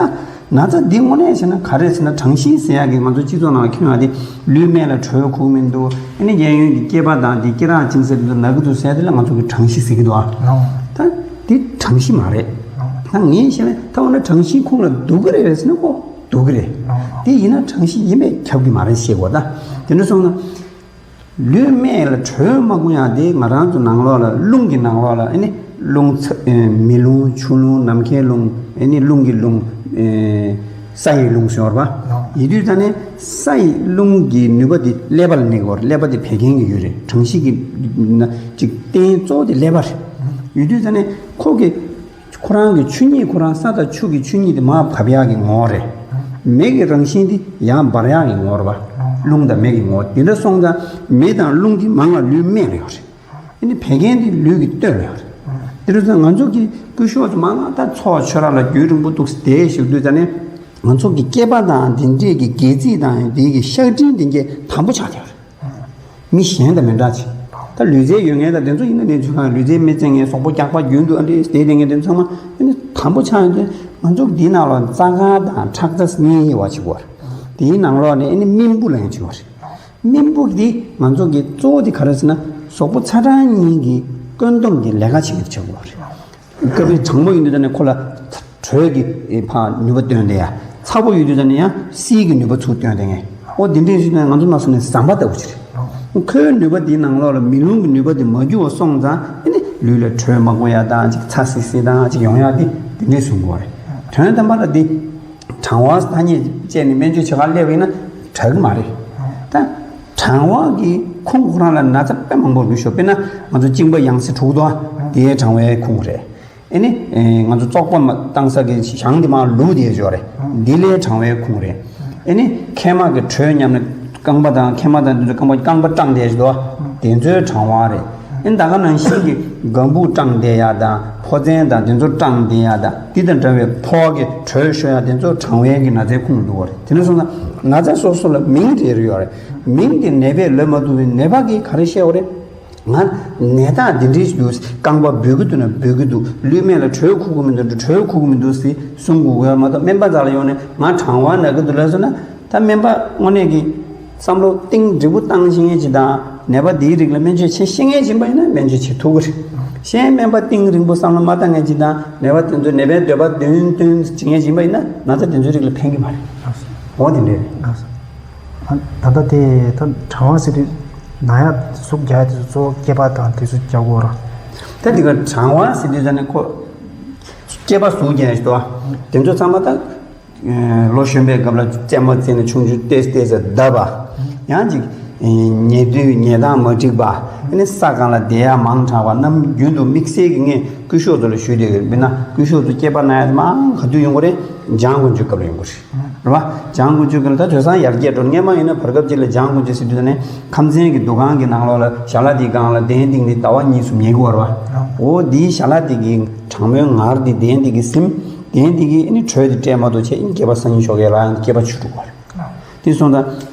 ན་ཚ་འདི་དངོས་གནས་བྱས་ན་ག་རེ་ཟེར་ན། གྲང་ཤིང་ཟེར་ཡག་གི་ང་ཚོ་སྤྱི་ཚོགས་ནང་ལ་ཁྱོན་ཡོད་དེ་ལུས་སྨད་ལ་དྲོད་ཁུག་མི་འདུག་ཨ་ནི་གཡས་གཡོན་གྱི་སྐེད་པ་དང་དེ་སྐེ་རགས་གཅིན་ཟེར་དེ་ཚོ་ན་གི་འདུག་ཟེར་དེ་ལ་ང་ཚོ་གི་གྲང་ཤིང་ཟེར་གྱི་འདུག་ཨ། ད་འདི་གྲང་ཤིང་མ་རེད། ད་ངས་བཤད་པ་ད་འོ་ན་གྲང་ཤིང་ཁོང་ལ་སྡུག་གི་རེད་ཟེར་ན་ཁོ་སྡུག་གི་རེད། དེ་ཡིན་ན་གྲང་ཤིང་ཡིན་པས་ཁྱབ་ཀྱི་མ་རེད་ཞེས་གོ། ད་དེ་འདྲ་སོང་ན། ལུས་སྨད་ལ་དྲོད་མ་ཁུག་ཡག་དེ་ང་རང་ཚོ་ནང་ལོགས་ལ་རླུང་གི་ནང་ལོགས་ལ་ཨ་ནི་ རླུང་ཚ་ཨེ་མེ་རླུང་ཆུ་རླུང་ནམ་མཁའི་རླུང་ཨེ་ནི་རླུང་གི་རླུང་ཨེ་ས་ཡི་རླུང་ཟེར་བ། ཡིན་དུས་ད་ནི་ས་ཡི་རླུང་གི་ནུས་པ་དེ་ཀླད་པ་ལ་གནས་ཀྱི་ཡོད་རེད། ཀླད་པ་དེ་བད་ཀན་གྱི་ཡུལ་རེད། གྲངས་གཞི་གི་ན་ཅིག་རྟེན་གཙོ་བོ་དེ་ཀླད་པ་རེད། ཡིན་དུས་ད་ནི་ཁོ་གི་ཁོ་རང་གི་ཆོས་ཉིད་ཁོ་རང་ས་དང་ཆུ་གི་ཆོས་ཉིད་དེ་མར་བབས་ཡག་གི་ངོ་བོ་རེད། མེ་གི་རང་བཞིན་དེ་ཡར་འབར་ཡག་གི་ངོ་བོ་རེད་པ། རླུང་དང་མེ་གི་ངོ་བོ་དེ་འདྲ་སོང་ཙང་མེ་དང་རླུང་དེ་མར་ལུས་སྨད་ལ་ཡོད་རེད། ཨ་ནི་བད་ཀན་དེ་ལུས་ཀྱི་སྟོད་ལ་ཡོད་རེད། དེ་འདྲ་སོང་ཙང་ང་ཚོ་གི་སྐུ་ཞབས་ཚོ་མང་ང་ད་ཚོགས་ཆོས་ར་ལ་རྒྱུན་རིང་པོ་འདུག་བསྡད་བཞུགས་དུས་ཙ་ནས་ང་ཚོ་གི་སྐེད་པ་དང་དེ་འདྲས་ཀྱི་སྒལ་ཚིགས་དང་དེ་གི་ཤ་སྒྲིམ་དེ་གའི་དམ་པོ་ཆགས་བསྡད་ཡོད་རེད། མི་གཞན་དང་མི་འདྲ་ཅིག་ད་ལུས་རྩལ་ཡོད་མཁན་དང་དེ་ཚོ་ཡིན་ན་ལས་ཚུལ་གང་ལུས་རྩལ་མི་རྩེ་མཁན་གཟུགས་པོ་རྒྱགས་པ་རྒྱུན་དུ་ཨ་འདྲས་བསྡད་བསྡད་མཁན་དེ་ཚང་མ་ཨ་ནི་དམ་པོ་ཆགས་ཡོང་དུས་ང་ཚོ་འདིའི་ནང་ལ་རྩ་དཀར་དང་ཁྲག་རྩ་གཉིས་དབྱེ་བ་ཕྱེ་དགོས་རེད། དེའི་ནང་ལོགས་ནས་ཨ་ནི་རྨེན་བུ་ལ་ཡང་ཕྱེ་དགོས་རེད། རྨེན་བུ་འདི་ང་ཚོ་གི་གཙོ་བོ་དེ་ག་རེ་ཟེར་ན་གཟུགས་པོ་ཚ་གྲང་གཉིས་ཀྱི་བཀོད་འདོམས་ཀྱི་ལས་ཀ་བྱེད་ཀྱི་བྱེད་དགོས་རེད། སྐབས་རེ་གྲང་མོ་ཡིན་དུས་ད་ནི་ཁོ་ལ་དྲོད་ཀྱི་ཕར་ནུས་པ་བཏོན་བསྡད་ཡ། ཚ་པོ་ཡོད་དུས་ད་ནི་ཡང་བསིལ་གྱི་ནུས་པ་ཚུར་བཏོན་བསྡད་མཁན། ཨོ་འདི་འདྲས་ཞིག་ན་ང་ཚོ་ནང་སོང་ནས་ཟམ་པ་ལྟ་བུ་ཅིག་རེད། ཁོའི་ནུས་པ་འདིའི་ནང་ལོགས་ལ་མེ་རླུང་གི་ནུས་པ་འདི་མ་རྒྱུ་བ་སོང་ཙང་ཨ་ནི་ལུས་ལ་དྲོད་མ་དགོས་ཡ་དང་ཅིག་ཚ་སིལ་སིལ་དང་ཅིག་ཡོང་ཡ་འདི་འདི་འདྲས་བཟོ་དགོས་རེད། དོན་དམ་པ་ལ་འདི། གྲང་བ་ཐ་སྙད་བཅད་ནས་སྨན་བཅོས་བྱེད་གར་སླེབས་པ་ཡིན་ན་དྲག་གི་མ་རེད། ད་གྲང་བ་གི་ཁོངས་ཁོ་རང་ལ་ན་ཚ་དཔེ་མང་པོ་ཡོད་ཤོག་དཔེར་ན་ང་ཚོ་གཅིན་པ་ཡང་སེ་དྲུག་དོ། དེའི་གྲང་བའི་ཁོངས་རེད། ཨེ་ནི་ང་ཚོ་བཙོག་པ་མ་བཏང་ས་གི་ཞང་དེ་མར་ལུག་དེ་ཡོད་རེད། འདི་ལའི་གྲང་བའི་ཁོངས་རེད། ཨེ་ནི་མཁལ་མ་གི་དྲོད་ཉམས་ནས་རྐང་པ་དང་མཁལ་མ་དང་འདི་ཚོ་རྐང་པ་རྐང་པ་སྐྲངས་བསྡད་ཤག་དོ། དེ་ཚོའི་གྲང་བ་རེད། ཨེ་ད་ག་ནང་བཞིན་གྱི་སྒམ་པོ་སྐྲངས་བསྡད་ཡ་དང་ཕོ་མཚན་དང་དེ་ཚོ་སྐྲངས་བསྡད་ཡ་དང་འདི་དང་འདྲ་བའི་ཕོ་བ་གི་དྲོད་ཤོར་ཡ་དེ་ཚོ་གྲང་བའི་གི་ན་ཚའི་ཁོངས་འདུ་བ་རེད། དེ་འདྲ་སོང་ཙང་ན་ཚ་སོ་སོ་ལ་མིང་རེ་རེ་ཡོད་རེད། མིང་དེ་ནད་པས་ལབ་མ་ཐུབ་པའི་ནད་པ་གིས་ག་རེ་བཤད་པ་རེད། ང་ནད་རྟགས་འདི་འདྲའི་འདུག་རྐང་པ་འབུད་ཀྱི་འདུག་ན་འབུད་ཀྱི་འདུག་ལུས་སྨད་ལ་དྲོད་ཁུག་གི་མི་འདུག་དྲོད་ཁུག་གི་མི་འདུག་ཟེར་གསུང་དགོས་ཀྱི་ཡོད་མ་གཏོགས་སྨན་པ་རྩ་ལ་ཡོང་ནས་ང་གྲང་བ་ན་གི་འདུག་ལབ་སོང་ན། ད་སྨན་པ་དངོས་གནས་ཀྱི་བསམ་བློ་གཏིང་འགྲིག་པོ་བཏང་ཤེས་མཁན་ཅིག་དང་ནད་པ་དེའི་རིགས་ལ་སྨན་བཅོས་བྱེད་ཤེས་མཁན་ཅིག་ཡིན་པ་ཡིན་ན་སྨན་བཅོས་བྱེད་ཐུབ་ཀྱི་རེད། གཞན་སྨན་པ་གཏིང་རིང་པོ་བསམ་བློ་མ་བཏང་མཁན་ཅིག་དང་ནད་པ་དེ་ཚོའི་ནད་པའི་འདོད་པ་དོན་དོན་བྱེད་མཁན་ཅིག་ཡིན་པ་ཡིན་ན་ན་ཚ་དེ་ཚོའི་རིགས་ལ་ཕན་གྱི་མ་རེད། འོ་དེ་འདྲས་རེད། ད་ལྟ་དེ་ད་གྲང་བ་ཟེར་དུས་ན་ཡ་ཟུག་རྒྱག་ཡ་དེ་ཚོ་གཙོ་བོ་སྐེད་པ་དང་དེ་ཚོ་རྒྱག་དགོས་ར། ད་འདི་ག་གྲང་བ་ཟེར་དུས་ད་ནི་ཁོ་སྐེད་པ་ཟུག་རྒྱག་ཡ་ཞིག་འདུག་བ། དེ་ཚོ་ཚང་མ་ད། ལོ་གཞོན་པའི་སྐབས་ལ་རྩེད་མོ་རྩེས་ནས་ཆུང་ཆུང་ཏོག་ཙམ་ཏོག་ཙམ་བརྡབ་པ། ཡང་ཅིག་ཉལ་དུས་ཉལ་སྟངས་མ་འགྲིག་པ། ཨ་ནི་ས་སྒང་ལ་བསྡད་ཡ་མང་དྲགས་པ་རྣམས་རྒྱུན་དུ་དམིགས་བསལ་གྱི་ངས་སྐུ་ཞབས་ཚོ་ལ་ཞུས་བསྡད་ཡོད། དཔེར་ན་སྐུ་ཞབས་ཚོ་སྐེད་པ་ན་ཡ་དེ་མང་ག་དུས་ཡོང་གི་རེད། སྦྱང་དགོས་རྒྱུའི་སྐབས་ལ་ཡོང་གི་རེད། རེད་བ། སྦྱང་དགོས་རྒྱུའི་སྐབས་ལ་ད་དེང་སང་ཡར་རྒྱས་འགྲོ་སྔན་མ་ཡིན་ན་བར་སྐབས་ཅིག་ལ་སྦྱང་དགོས་རྒྱུ་ཟེར་དུས་ད་ནི་ཁམས་ཚན་གྱི་འདུ་ཁང་གི་ནང་ལོགས་ལ་ཞལ་ལག་དེའི་སྒང་ལ་གདན་བཏིང་ནས་ཟླ་བ་གཉིས་གསུམ་ཉལ་གི་ཡོད་རེད་བ། འོ་དེའི་ཞལ་ལག་དེ་གི་གྲང་མོའི་ངར་དེ་གདན་དེ་གི་ཟིན། གདན་དེ་གི་ཨ་ནི་དྲོད་དེ་སྤྲད་མ་གཏོགས་བྱས་ཨ་ནི་སྐེད་པ་སང་ཉིན་ཞོགས་ཀས་ལ་ཡང་སྐེད་པ་འཆུ་འགྲོ་གི་རེད། དེ་སོང་ཙང་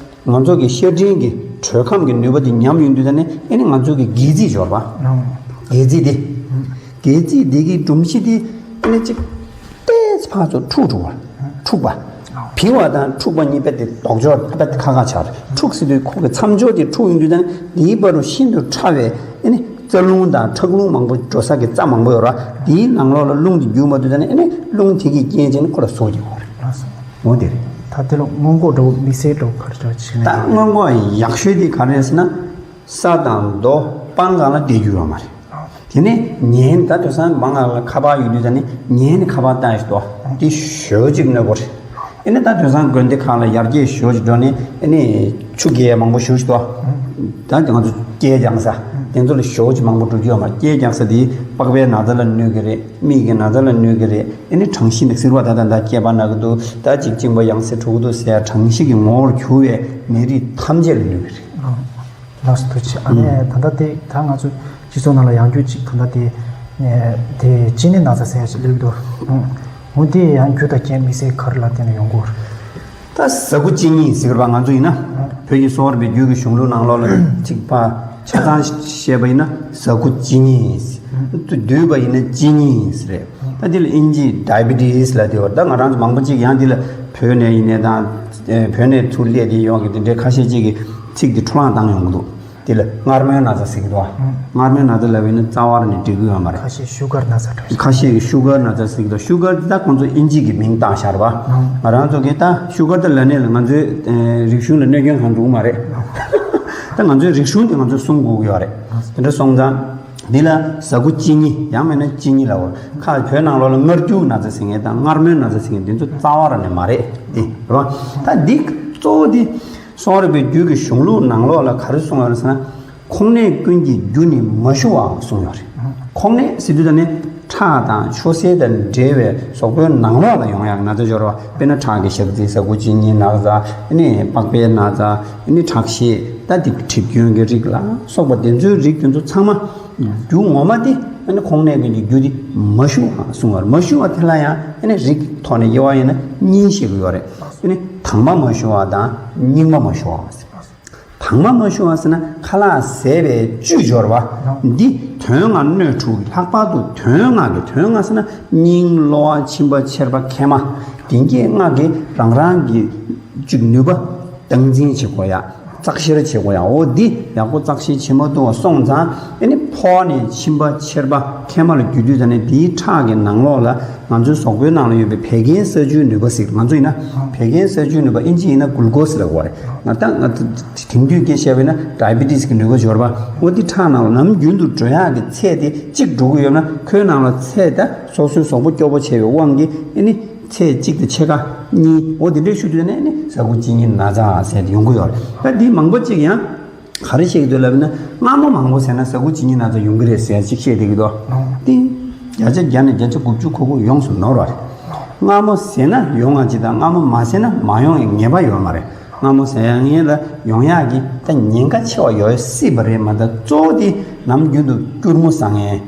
ང་ཚོ་གི་ཤ་སྒྲིམ་གྱི་དྲོད་ཁམས་ཀྱི་ནུས་པ་དེ་ཉམས་ཡོང་དུས་ད་ནི་ཨ་ནི་ང་ཚོ་གི་སྒལ་ཚིགས་འབྱོར་བ། སྒལ་ཚིགས་དེ། སྒལ་ཚིགས་དེ་གི་སྒྲོམ་གཞི་དེ་ཨ་ནི་གཅིག་ཏོག་ཙམ་ཕར་ཚུར་འཁྲུག་འགྲོ་བ། འཁྲུག་པ། ཕི་བ་དང་འཁྲུག་པ་གཉིས་པ་དེ་ལྡོག་ཕྱོགས་ད་ཁ་ཁ་ཆགས་རེད། འཁྲུག་ཟེར་དུས་ཁོ་གི་མཚམས་སྦྱོར་དེ་འཁྲུག་ཡོང་དུས་ད་ནི་དེའི་བར་དུ་ཤིན་ཏུ་ཕྲ་བའི་ཨ་ནི་རྩ་རླུང་དང་ཁྲག་རླུང་མང་པོ་འགྲོ་ས་གི་རྩ་མང་པོ་ཡོད་རེད་བ། དེའི་ནང་ལོགས་ལ་རླུང་དེ་རྒྱུག་མ་ཐུབ་ད་ནི་ཨ་ནི་རླུང་དེ་གི་རྐྱེན་བྱས་ནས་ཁོ་ལ་ཟུག་རྒྱག་གི་རེད། འོ་དེ་རེད། ད་དེ་ལ་སྔོན་འགོག་འདྲ་བོ་དམིགས་བསལ་འདྲ་བོ་ག་རེ་འདྲ་བོ་བྱེད་ན། ད་སྔོན་འགོག་ཡག་ཤོས་དེ་ག་རེ་རེད་ཟེར་ན། ས་དང་རྡོ་སྤང་སྒང་ལ་བསྡད་རྒྱུ་ཡོད་མ་རེད། དེ་ནས་ཉལ་ད་དེང་སང་མང་ང་ལ་ཁ་པར་ཡོད་དུས་ད་ནི་ཉལ་ནས་ཁ་པར་བལྟ་ཡ་ཞིག་འདུག་དེ་ཞོ་གཅིག་གནོད་པོ་རེད། ཨེ་ནི་ད་དེང་སང་དགོན་སྡེ་ཁག་ལ་ཡར་རྒྱས་ཞོ་གཅིག་འགྲོ་ནས་ཨེ་ནི་ཆུ་རྐྱལ་མང་པོ་ཞོ་གཅིག་འདུག་ད་ང་ཚོ་རྐྱལ་རྒྱག་ས་དེ་ཚོ་ལ་ཞོ་གཅིག་མང་པོ་འགྲོ་རྒྱུ་ཡོད་མ་རེད། རྐྱལ་རྒྱག་ས་དེ་པགས་པའི་ན་ཚ་ལ་གནོད་ཀྱི་རེད། མིག་གི་ན་ཚ་ལ་གནོད་ཀྱི་རེད། ཨེ་ནི་གྲང་ཤིང་ནི་གསེར་པ་ད་ད་ད་སྐེད་པ་ན་གི་འདུག་ད་ཅིག་གཅིན་པ་ཡང་སེ་འཁྲུག་གི་འདུག་ཟེར་ཡ་གྲང་ཤིང་གི་ངོ་བོར་གྱུར་བའི་ནད་རིགས་ཐམས་ཅད་ལ་གནོད་ཀྱི་རེད། ལགས་སོ་ཐུགས་རྗེ་ཆེ། ཨ་ནི་ད་ལྟ་དེ་ད་ང་ཚོ་སྤྱི་ཚོགས་ནང་ལ་ཡང་རྒྱུ་ཅིག་ད་ལྟ་དེ་དེ་གཅིན་སྙི་ན་ཚ་ཟེར་ཡ་ཞིག་སླེབས་འདུག་འོ་དེ་ཡང་རྒྱུ་དང་རྐྱེན་དམིགས་བསལ་ག་རེ་ལ་བརྟེན་ནས་ཡོང་གི་ཡོད་རེད། ད་ཟ་ཁུ་གཅིན་སྙི་ཟེར་བ་ང་ཚོ་ཡིན་ན་བོད་ཀྱི་གསོ་བ་རིག་པའི་རྒྱུད་ཀྱི་གཞུང་ལུགས་ནང་ལོགས་ལ་ཅིག་པ་ཆ་ཚང་བཤད་པ་ཡིན་ན་ཟ་ཁུ་གཅིན་སྙི། བསྡུས་པ་ཡིན་ན་གཅིན་སྙི་ཟེར་རེད། ད་འདི་ལ་ཨིན་ཇི་ཌའི་བི་ཊི་སི་ལབ་དེ་ཡོད། ད་ང་རང་ཚོ་མང་པོ་ཅིག་ཡང་འདི་ལ་བོད་ནས་ཡིན་ནའི་དང་བོད་ནས་ཚུར་སླེབས་དེ་ཡོང་གི་དེ་འདྲའི་ཁ་ཤས་ཅིག་གིས་ཚིག་འདི་འཕྲོ་བརླག་བཏང་ཡོང་གི་འདུག་དེ་ལ་མངར་མོའི་ན་ཚ་ཟེར་གི་འདུག་མངར་མོའི་ན་ཚ་ལབ་པ་ཡིན་ན་རྩ་བ་ནས་འགྲིག་གི་ཡོད་མ་རེད། ཁ་ཤས་ཤུ་གར་ན་ཚ་འདྲ་ཞིག་ཁ་ཤས་ཀྱིས་ཤུ་གར་ན་ཚ་ཟེར་གི་འདུག་ཤུ་གར་འདི་ད་ཁོང་ཚོ་ཨིན་ཇི་གི་མིང་བཏགས་བཞག་རེད་པ། ང་རང་ཚོ་གིས་ད་ཤུ་གར་འདི་ལབ་ནས་ལ་ང་ཚོའི་ཨེ་རིག་གཞུང་ལ་གནོད་སྐྱོན་གང་འགྲོ་གི་མ་རེད། ད་ང་ཚོའི་རིག་གཞུང་འདི་ང་ཚོས་སྲུང་དགོས་ཀྱི་ཡོད་རེད། དེ་འདྲ་སོང་ཙང་། འདི་ལ་ཟ་ཁུ་གཅིན་སྙི་ཡང་མིན་ན་གཅིན་སྙི་ལབ་དགོས་རེད། ཁ་བོད་ནང་ལོགས་ལ་མངར་སྐྱུག་ན་ཚ་ཟེར་མཁན་དང་མངར་མོའི་ན་ཚ་ཟེར་མཁན་འདི་ཚོ་རྩ་བ་རང་ནས་མ་རེད། འདི་རེད་བ། ད་འདི་གཙོ་བོ་འདི་གསོ་བ་རིག་པའི་རྒྱུད་ཀྱི་གཞུང་ལུགས་ནང་ལོགས་ལ་ག་རེ་གསུངས་ཡོད་རེད་ཟེར་ན། ཁོང་ནད་ཀུན་གྱི་རྒྱུ་ནི་མ་ཞུ་བའང་གསུངས་ཡོད་རེད། ཁོང་ནད་ཟེར་དུས་ད་ནི་ཁྲག་དང་ཆུ་སེར་དང་འབྲེལ་བའི་གཟུགས་པོའི་ནང་ལོགས་ལ་ཡོང་ཡག་ན་ཚ་སྦྱོར་བ། དཔེར་ན་ཁྲག་གི་ཞག་རྩི། ཟ་ཁུ་གཅིན་སྙི་ན་ཚ། ཨ་ནི་པགས་པའི་ན་ཚ། ཨ་ནི་ཁྲག་ཤེད། ད་དེ་གྲིབ་སྐྱོན་གྱི་རིགས་ལ་སོགས་པ་དེ་ཚོའི་རིགས་དེ་ཚོ་ཚང་མ་རྒྱུ་ངོ་མ་དེ་ཨ་ནི་ཁོང་ནད་ཀུན་གྱི་རྒྱུ་དེ་མ་ཞུ་བ་གསུངས་པ་རེད། མ་ཞུ་བ་དེ་ལ་ཡང་ཨ་ནི་རིགས་ཀྱི་ཐོག་ནས་དབྱེ་བ་ཡིན་ན་གཉིས་ཕྱེ་གི་ཡོད་རེད། ཨ་ནི་དྭངས་མ་མ་ཞུ་བ་དང་སྙིགས་མ་མ་ཞུ་བ་ཟེར། དྭངས་མ་མ་ཞུ་བ་ཟེར་ན་ཁ་ལག་ཟས་པའི་བཅུད་སྦྱོར་བ་འདི་དོན་ལྔ་སྣོད་དྲུག་ལྷག་པར་དུ་དོན་ལྔ་གི་དོན་ལྔ་ཟེར་ན་སྙིང་གློ་བ་མཆིན་པ་མཆེར་པ་མཁལ་མ་འདི་གྱད་ལྔ་གི་རང་རང་གི་བཅུད་ནུས་པ་སྟངས་འཛིན་བྱེད་དགོས་ཡ། བཙག་བཤེར་བྱེད་དགོས་ཡ། འོ་འདི་ཡག་པོ་བཙག་བཤེར་བྱེད་མ་ཐུབ་པ་སོང་ཙང་ཨ་ནི་ཕོ་བ་ནས་མཆིན་པ་མཆེར་པ་མཁལ་མ་ལ་འགྱུར་དུས་ད་ནི་འདིའི་ཁྲག་གི་ནང་ལོགས་ལ་ང་ཚོའི་གཟུགས་པོའི་ནང་ལ་ཡོད་པའི་བད་ཀན་གསར་བཅོས་ནུས་པ་ཟེར། ང་ཚོ་ཡིན་ན་བད་ཀན་གསར་བཅོས་ནུས་པ་ཨིན་ཇི་ཡིན་ན་གུལ་ཀོ་སི་ལབ་དགོས་རེད། ང་ད་ང་དེང་དུས་སྐད་བཤད་པ་ཡིན་ན་ཌའི་བི་ཊི་སི་གི་ནུས་པ་འབྱོར་པ། འོ་འདི་ཁྲག་ནང་ལ་ནམ་རྒྱུན་དུ་འགྲོ་ཡག་གི་ཚད་དེ་གཅིག་འགྲོ་གི་ཡོད་ན་ཁོའི་ནང་ལ་ཚད་ད་སོ་སོའི་གཟུགས་པོ་སྐྱོ་པོ་བྱས་པའི་དབང་གིས་ཨ་ནི་ཚད་གཅིག་དང་ཕྱེད་ཀ་གཉིས། འོ་དེ་འདྲའི་ཤུགས་དུས་ནས་ཨ་ནི་ཟ་ཁུ་གཅིན་སྙི་ན་ཚ་ཟེར་ཡོང་གི་ཡོད་རེད། ད་འདི་མང་པོ་གཅིག་ཡང་ག་རེ་བཤད་ཀྱི་འདུག་ལབ་ན་མངར་མོ་མང་པོ་ཟས་ན་ཟ་ཁུ་གཅིན་སྙི་ན་ཚ་ཡོང་གི་རེད་ཟེར་གཅིག་བཤད་བསྡད་ཀྱི་འདུག་ཏིང་བརྒྱ་ཆ་བརྒྱ་ནས་བརྒྱ་ཆ་དགུ་བཅུ་ཁོ་ཁོ་ཡོངས་སུ་ནོར་བ་རེད། མངར་མོ་ཟས་ན་ཡོང་བ་ཅིག་དང་མངར་མོ་མ་ཟས་ན་མ་ཡོང་བའི་ངེས་པ་ཡོད་མ་རེད། མངར་མོ་ཟ་ཡག་ངེས་ལ་ཡོང་ཡག་གི་ད་ཉེན་ཁ་ཆེ་བ་ཡོད་སྲིད་པ་རེད་མ་གཏོགས་གཙོ་བོ་དེ་ནམ་རྒྱུན་དུ་སྐྱུར་མོ་ཟ་མཁན།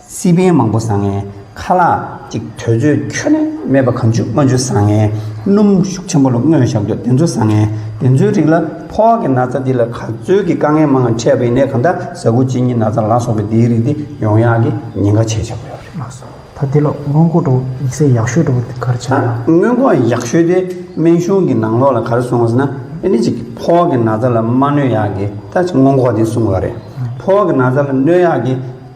སི་པན་མང་པོ་ཟ་མཁན། ཁ་ལག་ཅིག་དུས་ཚོད་ཁྱོན་ནས་མེད་པ་གང་བྱུང་མང་བྱུང་ཟ་མཁན། སྣུམ་ཤུགས་ཆེན་པོ་ལ་མངོན་བཞག་རྒྱུ་དེ་ཚོ་ཟ་མཁན། དེ་ཚོའི་རིགས་ལ་ཕོ་བ་གི་ན་ཚ་འདི་ལ་ག་ཚོད་ཀྱི་དཀའ་ངལ་མང་ང་འཕྲད་པ་ཡིན་ནའི་གང་ལྟར་ཟ་ཁུ་གཅིན་སྙི་ན་ཚ་ལ་སོགས་པའི་འདིའི་རིགས་འདི་ཡོང་ཡག་གི་ཉེན་ཁ་ཆེ་ཆགས་ཡོད་རེད། ལགས་སོ། ད་འདི་ལ་སྔོན་འགོག་འདྲ་བོ་དམིགས་བསལ་ཡག་ཤོས་འདྲ་བོ་དེ་ག་རེ་ཆགས་ཡོད། སྔོན་འགོག་ཡག་ཤོས་དེ་སྨན་གཞུང་གི་ནང་ལོགས་ལ་ག་རེ་གསུངས་པ་ཟེར་ན་ཨ་ནི་ཅིག་ཕོ་བ་གི་ན་ཚ་ལ་མ་གནོད་ཡག་གི་ད་ཅིག་སྔོན་འགོག་དེ་གསུངས་ཡོད་རེད། ཕོ་བ་གི་ན་ཚ་ལ་གནོད་ཡག་གི་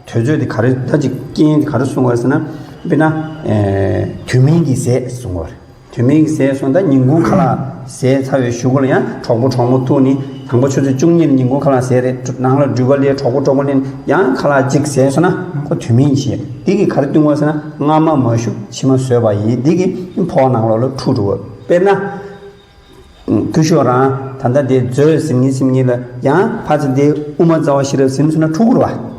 དུས་ཚོད་དེ་ག་རེ་ད་ཅིག་རྐྱེན་ག་རེ་གསུངས་པ་ཟེར་ན་དཔེར་ན་ཨེ་དུས་མིན་གྱི་ཟས་གསུངས་པ་རེད། དུས་མིན་གྱི་ཟས་གསུངས། ད་ཉིན་གུང་ཁ་ལག་ཟས་ཚར་བའི་གཞུག་གུ་ལ་ཡང་གྲོགས་པོ་གྲོགས་མོ་ཐུག་ནས་དང་པོ་ཆུ་ཚོད་བཅུ་གཉིས་ལ་ཉིན་གུང་ཁ་ལག་ཟས་རེད། ནང་ལ་འགྲུལ་པ་སླེབས་གྲོགས་པོ་གྲོགས་མོ་སླེབས་ནས་ཡང་ཁ་ལག་གཅིག་ཟས་སོང་ན་ཁོ་དུས་མིན་བྱས། འདི་གིས་ག་རེ་བསྟུན་དགོས་ཟེར་ན་སྔ་མ་མ་ཞུ་ཕྱི་མ་ཟོས་པ་ཡིན། འདི་གིས་ཕོ་བ་ནང་ལོགས་ལ་འཁྲུ་འགྲོ་བ། དཔེར་ན། སྐུ་ཞབས་རང་ད་ལྟ་དེ་མཛོད་ཟིན་གྱིན་ཟིན་གྱིན་ལ་ཡང་ཕ་ཚེ་དེ་དབུ་མ་རྩ་བ་ཤེས་རབ་ཟིན་སོང་ན་འཁྲུ་གི་རེད་བ།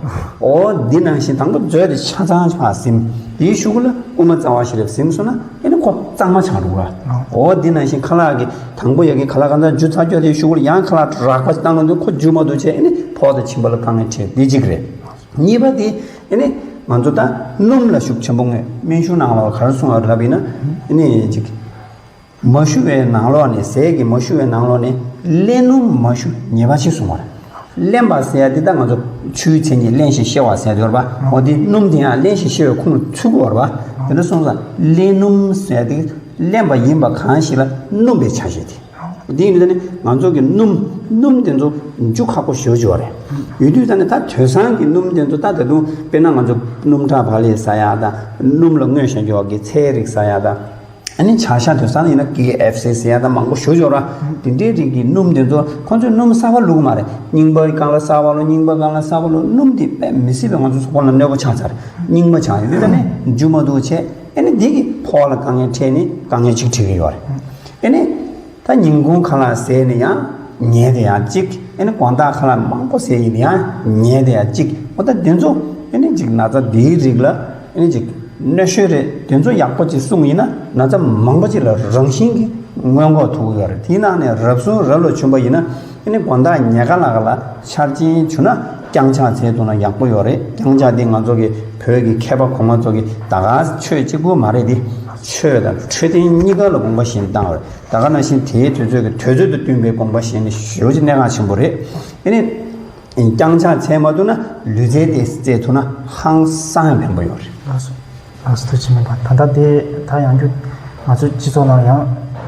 འོ་འདི་ནང་བཞིན་དང་པོ་མཛོད་དེ་ཆ་ཚང་ཕར་ཟིན། དེའི་གཞུག་གུ་ལ་དབུ་མ་རྩ་བ་ཤེས་རབ་ཟིན་སོང་ན་ཨེ་ནི་ཁོ་གཙང་མ་ཆགས་འགྲོ་གི་རེད་བ། འོ་འདི་ནང་བཞིན་ཁ་ལག་གི་དང་པོ་ཡ་གི་ཁ་ལག་གང་ཚང་འཇུ་ཚར་རྒྱུ་དེའི་གཞུག་གུ་ལ་ཡང་ཁ་ལག་རགས་པ་ཞིག་བཏང་ལ་འདུག་ཁོ་འཇུ་མ་ཐུབ་བྱས་ཨེ་ནི་ཕོ་བ་དང་མཆིན་པ་ལ་དཀའ་ངལ་འཕྲད། འདི་གཅིག་རེད། གཉིས་པ་དེ་ཨེ་ནི་ང་ཚོ་ད་སྣུམ་ལ་ཤུགས་ཆེན་པོ་ངས་སྨན་གཞུང་ནང་ལ་ག་རེ་གསུངས་ཡོད་རེད་ལབ་ཡིན་ན་ཨེ་ནི་ཅིག་མ་ཞུ་བའི་ནང་ལོགས་ནས་ཟས་ཀྱི་མ་ཞུ་བའི་ནང་ལོགས་ནས་རླན་སྣུམ་མ་ཞུ་ཉེས་པ་ཆེ་གསུངས་པ་རེད། རླན་པ་ཟེར་ཡ་འདི་ད་ང་ཚོ་ཆུའི་མཚན་ཉིད་རླན་ཞིང་གཤེར་བ་ཟེར་དེ་རེད་པ། འོ་དེ་སྣུམ་དེ་ཡང་རླན་ཞིང་གཤེར་བའི་ཁོངས་ལ་ཚུད་ཀྱི་ཡོད་རེད་པ། དེ་འདྲ་སོང་ཙང་རླན་སྣུམ་ཟེར་ཡ་དེ་རླན་པ་ཡིན་པ་གང་ཞིག་ལ་སྣུམ་པའི་ཆ་ཤས་དེ། དེ་ཡིན་དུས་ད་ནི་ང་ཚོ་གི་སྣུམ་སྣུམ་དེ་ཚོ་འཇུ་ཁག་པོ་ཞེ་པོ་ཅིག་ཡོད་རེད། ཡོད་དུས་ད་ནི་ད་དུས་སང་གི་སྣུམ་དེ་ཚོ་ད་ད་དུང་དཔེར་ན་ང་ཚོ་སྣུམ་ཁྲག་བག་ལེབ་ཟ་ཡ་དང་སྣུམ་ལ་མངོན་བཞག་རྒྱུ་བ་གི་ཚལ་རིགས་ཟ་ཡ་དང་། ཨ་ནི་བྱ་ཤ་དེ་ཚོ་ཡིན་ན་ཀེ་ཨེཕ་སི་ཟེར་ཡ་དང་མང་པོ་ཞེ་པོ་ཅིག་ཡོད་ར། དེ་འདྲའི་རིགས་ཀྱི་སྣུམ་དེ་ཚོ་ཁོང་ཚོས་སྣུམ་གསར་པ་བླུགས་མ་རེད། རྙིང་པ་སྒང་ལ་གསར་པ་བླུགས། རྙིང་པ་སྒང་ལ་གསར་པ་བླུགས། སྣུམ་དེ་དཔེ་མི་སྲིད་པའི་ང་ཚོ་གཟུགས་པོ་ལ་གནོད་པ་ཆགས་ཚར། རྙིང་པ་ཆགས་ཡོད་དུས་ད་ནི་འཇུ་མ་ཐུབ་བྱས་ཨ་ནི་འདི་གིས་ཕོ་བ་ལ་དཀའ་ངལ་འཕྲད་ནས་དཀའ་ངལ་ཅིག་འཕྲད་ཀྱི་ཡོད་རེད། ཨ་ནི་ད་ཉིན་གུང་ཁ་ལག་ཟས་ནས་ཡང་ཉལ་བསྡད་ཡ་གཅིག་ཨ་ནི་དགོང་དག་ཁ་ལག་མང་པོ་ཟས་ཡིན་ན་ཡང་ཉལ་བསྡད་ཡ་གཅིག་འོ་ད་དེ་ཚོ་ཨ་ནི་ཅིག་ན་ཚ་འདིའི་རིགས་ལ་ཨ་ནི་ཅིག་གནོད་ཤོས་རེད། དེ་ཚོ་ཡག་པོ་ཅིག་བསྲུང་ཡིན་ན་ན་ཚ་མང་པོ་ཅིག་ལ་རང་བཞིན་གྱིས་སྔོན་འགོག་ཐུབ་ཀྱི་ཡོད་རེད། དེའི་ནང་ནས་རབ་བསྲུང་རབ་ལ་བྱུང་པ་ཡིན་ན་ཨ་ནི་དགོང་དག་ཉལ་ཁ་ལ་ཁ་ལ་ཆར་ཅན་བྱུང་ན་རྐྱང་ཕྱག་འཚལ་ཐུབ་ན་ཡག་པོ་ཡོད་རེད། རྐྱང་ཕྱག་འདི་ང་ཚོ་གི་བོད་ཀྱི་མཁས་པ་གོང་མ་ཚོ་གིས་ད་ག་ཆོས་གཅིག་པུ་མ་རེད་དེ། ཆོས་དང་འཕྲོད་བསྟེན་གཉིས་ཀ་ལ་དགོངས་པ་བཞེས་བཏང་བ་རེད། ད་ག་ནང་བཞིན་དེའི་དུས་ཚོད་ཀྱི་དུས་ཚོད་དང་བསྟུན་པའི་དགོངས་པ་བཞེས་ནས་ཞེ་པོ་ཅིག་གནད་འགག་ཆེན་པོ་རེད། ཨ་ནི། རྐྱང་ཕྱག་འཚལ་མ་ཐུབ་ན་ལུས་རྩལ་དེ་རྩེད་ཐུབ་ན་ཧང་སང་ཕན་པོ་ཡོད་རེད། ལགས་སོ། ལགས་སོ། ཐུགས་རྗེ་ཆེ་མེད་པ། ད་ལྟ་དེ་ད་ཡང་རྒྱུ་ང་ཚོའི་སྤྱི་ཚོགས་ནང་ཡང་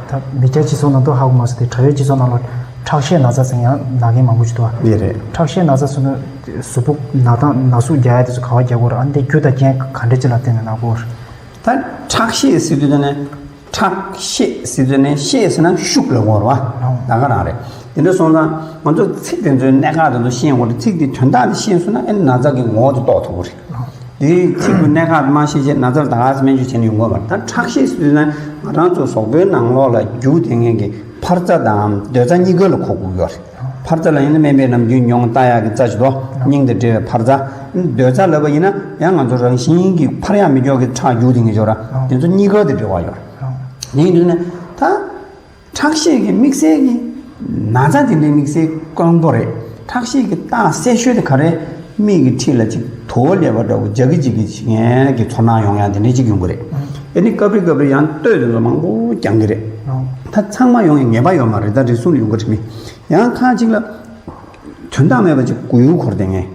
ད་མི་སྐྱ་སྤྱི་ཚོགས་ནང་དུ་ཧ་གོ་མ་སོང་སྟེ་དྲ་བའི་སྤྱི་ཚོགས་ནང་ལ་ཁྲག་ཤེད་ན་ཚ་ཟེར་ཡང་ན་མཁན་མང་པོ་ཞིག་འདུག་བ། ཡོད་རེད། ཁྲག་ཤེད་ན་ཚ་ཟེར་ན་གཟུགས་པོ་ན་སྟངས་ན་ཟུག་རྒྱག་ཡ་དེ་ཚོ་ག་བ་རྒྱག་དགོས་རེད། ཨ་ནི་དེ་རྒྱུ་དང་རྐྱེན་ག་འདྲ་ཅིག་ལ་བརྟེན་ནས་ན་དགོས་རེད། ད་ཁྲག་ཤེད་ཟེར་དུས་ད་ནས། ཁྲག་ཤེད་ཟེར་དུས་ནས་ཤེད་ཟེར་ན་ཤུགས་ལ་གོ་ར་བ་ད་ག་རང་རེད། དེ་འདྲ་སོང་ཙང་ང་ཚོ་ཚིག་དེ་ཚོའི་གནད་འགག་དེ་ཚོ་ཤེས་དགོས་རེད། ཚིག་དེ་དོན་དག་དེ་ཤེས་སོང་ན་ཨེ་ན་ཚ་གི་ངོ་བོ་དེ་རྟོགས་ཐུབ་ཀྱི་རེད། དེའི་ཚིག་གི་གནད་འགག་མ་ཤེས་ཚེ་ན་ཚ་ལ་ད་ག་སེ་སྨན་བཅོས་བྱས་ནས་ཡོང་གི་མ་རེད། ད་ཁྲག་ཤེད་ཟེར་དུས་ན་ང་རང་ཚོ་གཟུགས་པོའི་ནང་ལོགས་ལ་རྒྱུ་དེ་ངན་གྱི་འཕར་རྩ་དང་སྡོད་རྩ་གཉིས་ཀ་ལ་གོ་དགོས་ཡོད་རེད། འཕར་རྩ་ལ་ཡིན་ན་སྨན་པས་ནམ་རྒྱུན་མྱོང་ལྟ་ཡག་གི་རྩ་ཞིག་འདུག་སྙིང་དང་འབྲེལ་བའི་འཕར་རྩ། སྡོད་རྩ་ལབ་པ་ཡིན་ན་ཡང་ང་ཚོ་རང་བཞིན་གྱིས་འཕར་ཡག་མི་འཇོག་གི་ཁྲག་རྒྱུ་དེ་ངན་འཇོག་ར། དེ་ཚོ་གཉིས་ཀ་དེ་འབྲེལ་བ་ཡོད་རེད། དེ་ཡིན་དུས་ན་ད། ཁྲག་ཤེད་ཀྱི་དམིགས་བསལ་གྱི་ན་ཚ་དེ་འདྲའི་དམིགས་བསལ་དཀོན་པོ་རེད། ཁྲག་ཤེད་ཀྱི་རྟགས་གསལ་ཤོས་དེ་ག་རེ། མིག་གི་འཁྲིས་ལ་ཅིག་དུ་བ་ལེབ་པ་འདྲ་བོ་འཇའ་གི་འཇིག་གི་ཅིག་ངན་གྱི་ཚོར་སྣང་ཡོང་ཡག་དེ་འདྲའི་ཅིག་ཡོང་གི་རེད། ཨེ་ནི་སྐབས་རེ་སྐབས་རེ་ཡང་སྟོད་དེ་ཚོ་མང་པོ་རྒྱང་གི་རེད། ད་ཚང་མ་ཡོང་ཡག་ངེས་པ་ཡོད་མ་རེད། ད་རེ་ཟུང་ལ་ཡོང་གི་རེད་མི། ཡང་ཁ་ཅིག་ལ། དོན་དག་མེད་པ་ཅིག་མགོ་ཡུ་འཁོར་བསྡད་མཁན།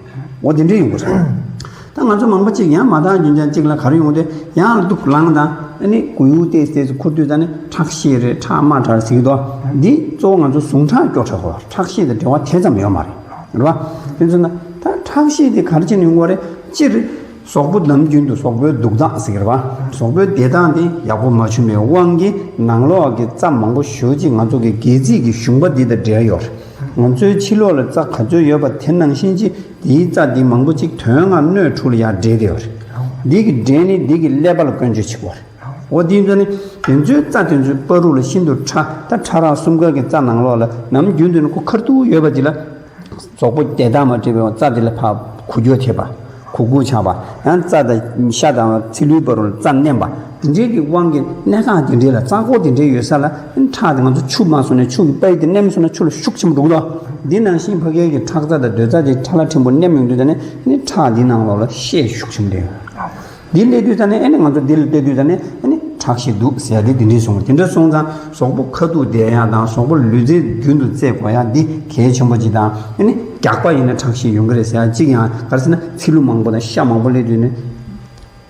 འོ་དེ་འདྲས་ཡོང་གི་རེད། ད་ང་ཚོ་མང་པོ་ཅིག་ཡང་མ་དག་རྒྱུ་མཚན་ཅིག་ལ་ག་རེ་ཡོང་དུས་ཡང་ལ་སྡུག་ལངས་དང་ཨ་ནི་མགོ་ཡུ་ཏོག་ཙམ་འཁོར་དུས་ད་ནི་ཁྲག་ཤེད་རེད། ཁྲག་དམར་དྲགས་ཟེར་གྱི་འདུག་འདི་གཙོ་བོ་ང་ཚོ་ཟུངས་ཁྲག་སྐྱོ་དྲགས་པ། ཁྲག་ཤེད་དང་འབྲེལ་བ་དེ་ཙམ་ཡོད་མ་རེད། རེད་བ། དེ་ཚོ་ན་ད་ཁྲག་ཤེད་དེ་ག་རེ་བྱས་ནས་ཡོང་གི་རེད། སྤྱིར། གཟུགས་པོ་ནམ་རྒྱུན་དུ་གཟུགས་པོའི་འདུག་སྟངས་ཟེར་གྱི་རེད་བ། གཟུགས་པོའི་བདེ་ཐང་དེ་ཡག་པོ་མ་བྱུང་བའི་དབང་གིས་ནང་ལོགས་ཀྱི་རྩ་མང་པོ་ཞེ་པོ་ཅིག་ང་ཚོ་གི་སྒལ་ཚིགས་ཀྱི་གཞུང་པ་འདི་དང་འབྲེལ་ཡོད་རེད། ང་ཚོའི་ཕྱི་ལོགས་ལ་རྩ་ག་ཚོད་ཡོད་པ་དེ་ནང་བཞིན་གྱི་དེའི་རྩ་འདི་མང་པོ་ཅིག་དོན་ལྔ་སྣོད་དྲུག་ལ་ཡར་འབྲེལ་བསྡད་ཡོད་རེད། འདི་གི་འབྲེལ་ནི་འདི་གི་ཀླད་པ་ལ་སྐྱོན་བརྗོད་བྱེད་དགོས་རེད། འོ་དེ་ཚོ་ནི་དེ་ཚོའི་རྩ་དེ་ཚོའི་བར་དུ་ལ་ཤིན་ཏུ་ཕྲ། ད་ཕྲ་རགས་གསུམ་ཀ་གི་རྩ་ནང་ལོགས་ལ་ནམ་རྒྱུན་དུ་ནི་ཁོ་ཁ་ཐུག་ཡོད་པ་ཅིག་ལ། གཟུགས་པོ་བདེ་ཐང་མ་འགྲིག་པའི་རྩ་དེ་ལ་ཕར་འགུལ་སྐྱོད་ཐེབས་པ། གུག་གུག་ཆགས་པ། ཡང་རྩ་དང་ཤ་དང་ཚིལ་ལུའི་བར་དུ་རྩ་མནན་པ། དེ་འདྲའི་གི་དབང་གིས་གནད་འགག་དེ་འདྲའི་ལ་རྩ་འཁོར་དེ་འདྲའི་ཡོད་ས་ལ་ཁྲག་དེ་ང་ཚོ་ཆུ་མ་བཟུང་ནས་ཆུ་གི་པའི་དེ་མནན་སོང་ན་ཆུ་ལ་ཤུགས་ཆེན་པོ་འགྲོ་གི་འདུག་འདི་ནང་བཞིན་ཕ་གིའི་གི་ཁྲག་རྩ་དང་སྡོད་རྩ་དེ་ཕྲ་ལ་ཕྲན་བུ་མནན་ཡོང་དུས་ད་ནི་ནི་ཁྲག་འདི་ནང་ལོགས་ལ་ཤས་ཤུགས་ཆེན་པོ་འདྲ་ཡོད། འདི་སླེབས་དུས་ད་ནི་ཨ་ནི་ང་ཚོ་འདི་ལ་བལྟས་དུས་ད་ནི་ཨ་ནི་ཁྲག་ཤེད་འདུག་ཟེར་ཡ་དེ་དེ་འདྲའི་སོང་བ། དེ་འདྲ་སོང་ཙང་གཟུགས་པོ་ཁ་ཐུག་བསྡད་ཡ་དང་གཟུགས་པོ་ལུས་རྩལ་རྒྱུན་དུ་རྩེད་དགོས་ཡ་འདི་གལ་ཆེན་པོ་ཅིག་དང་། ཨ་ནི་རྒྱགས་པ་ཡིན་ན་ཁྲག་ཤེད་ཡོང་གི་རེད་ཟེར་ཡ་གཅིག་ཡང་ག་རེ་ཟེར་ན་ཚིལ་ལུ་མང་པོ་དང་ཤ་མང་པོ་སླེབས་དུས་ནི་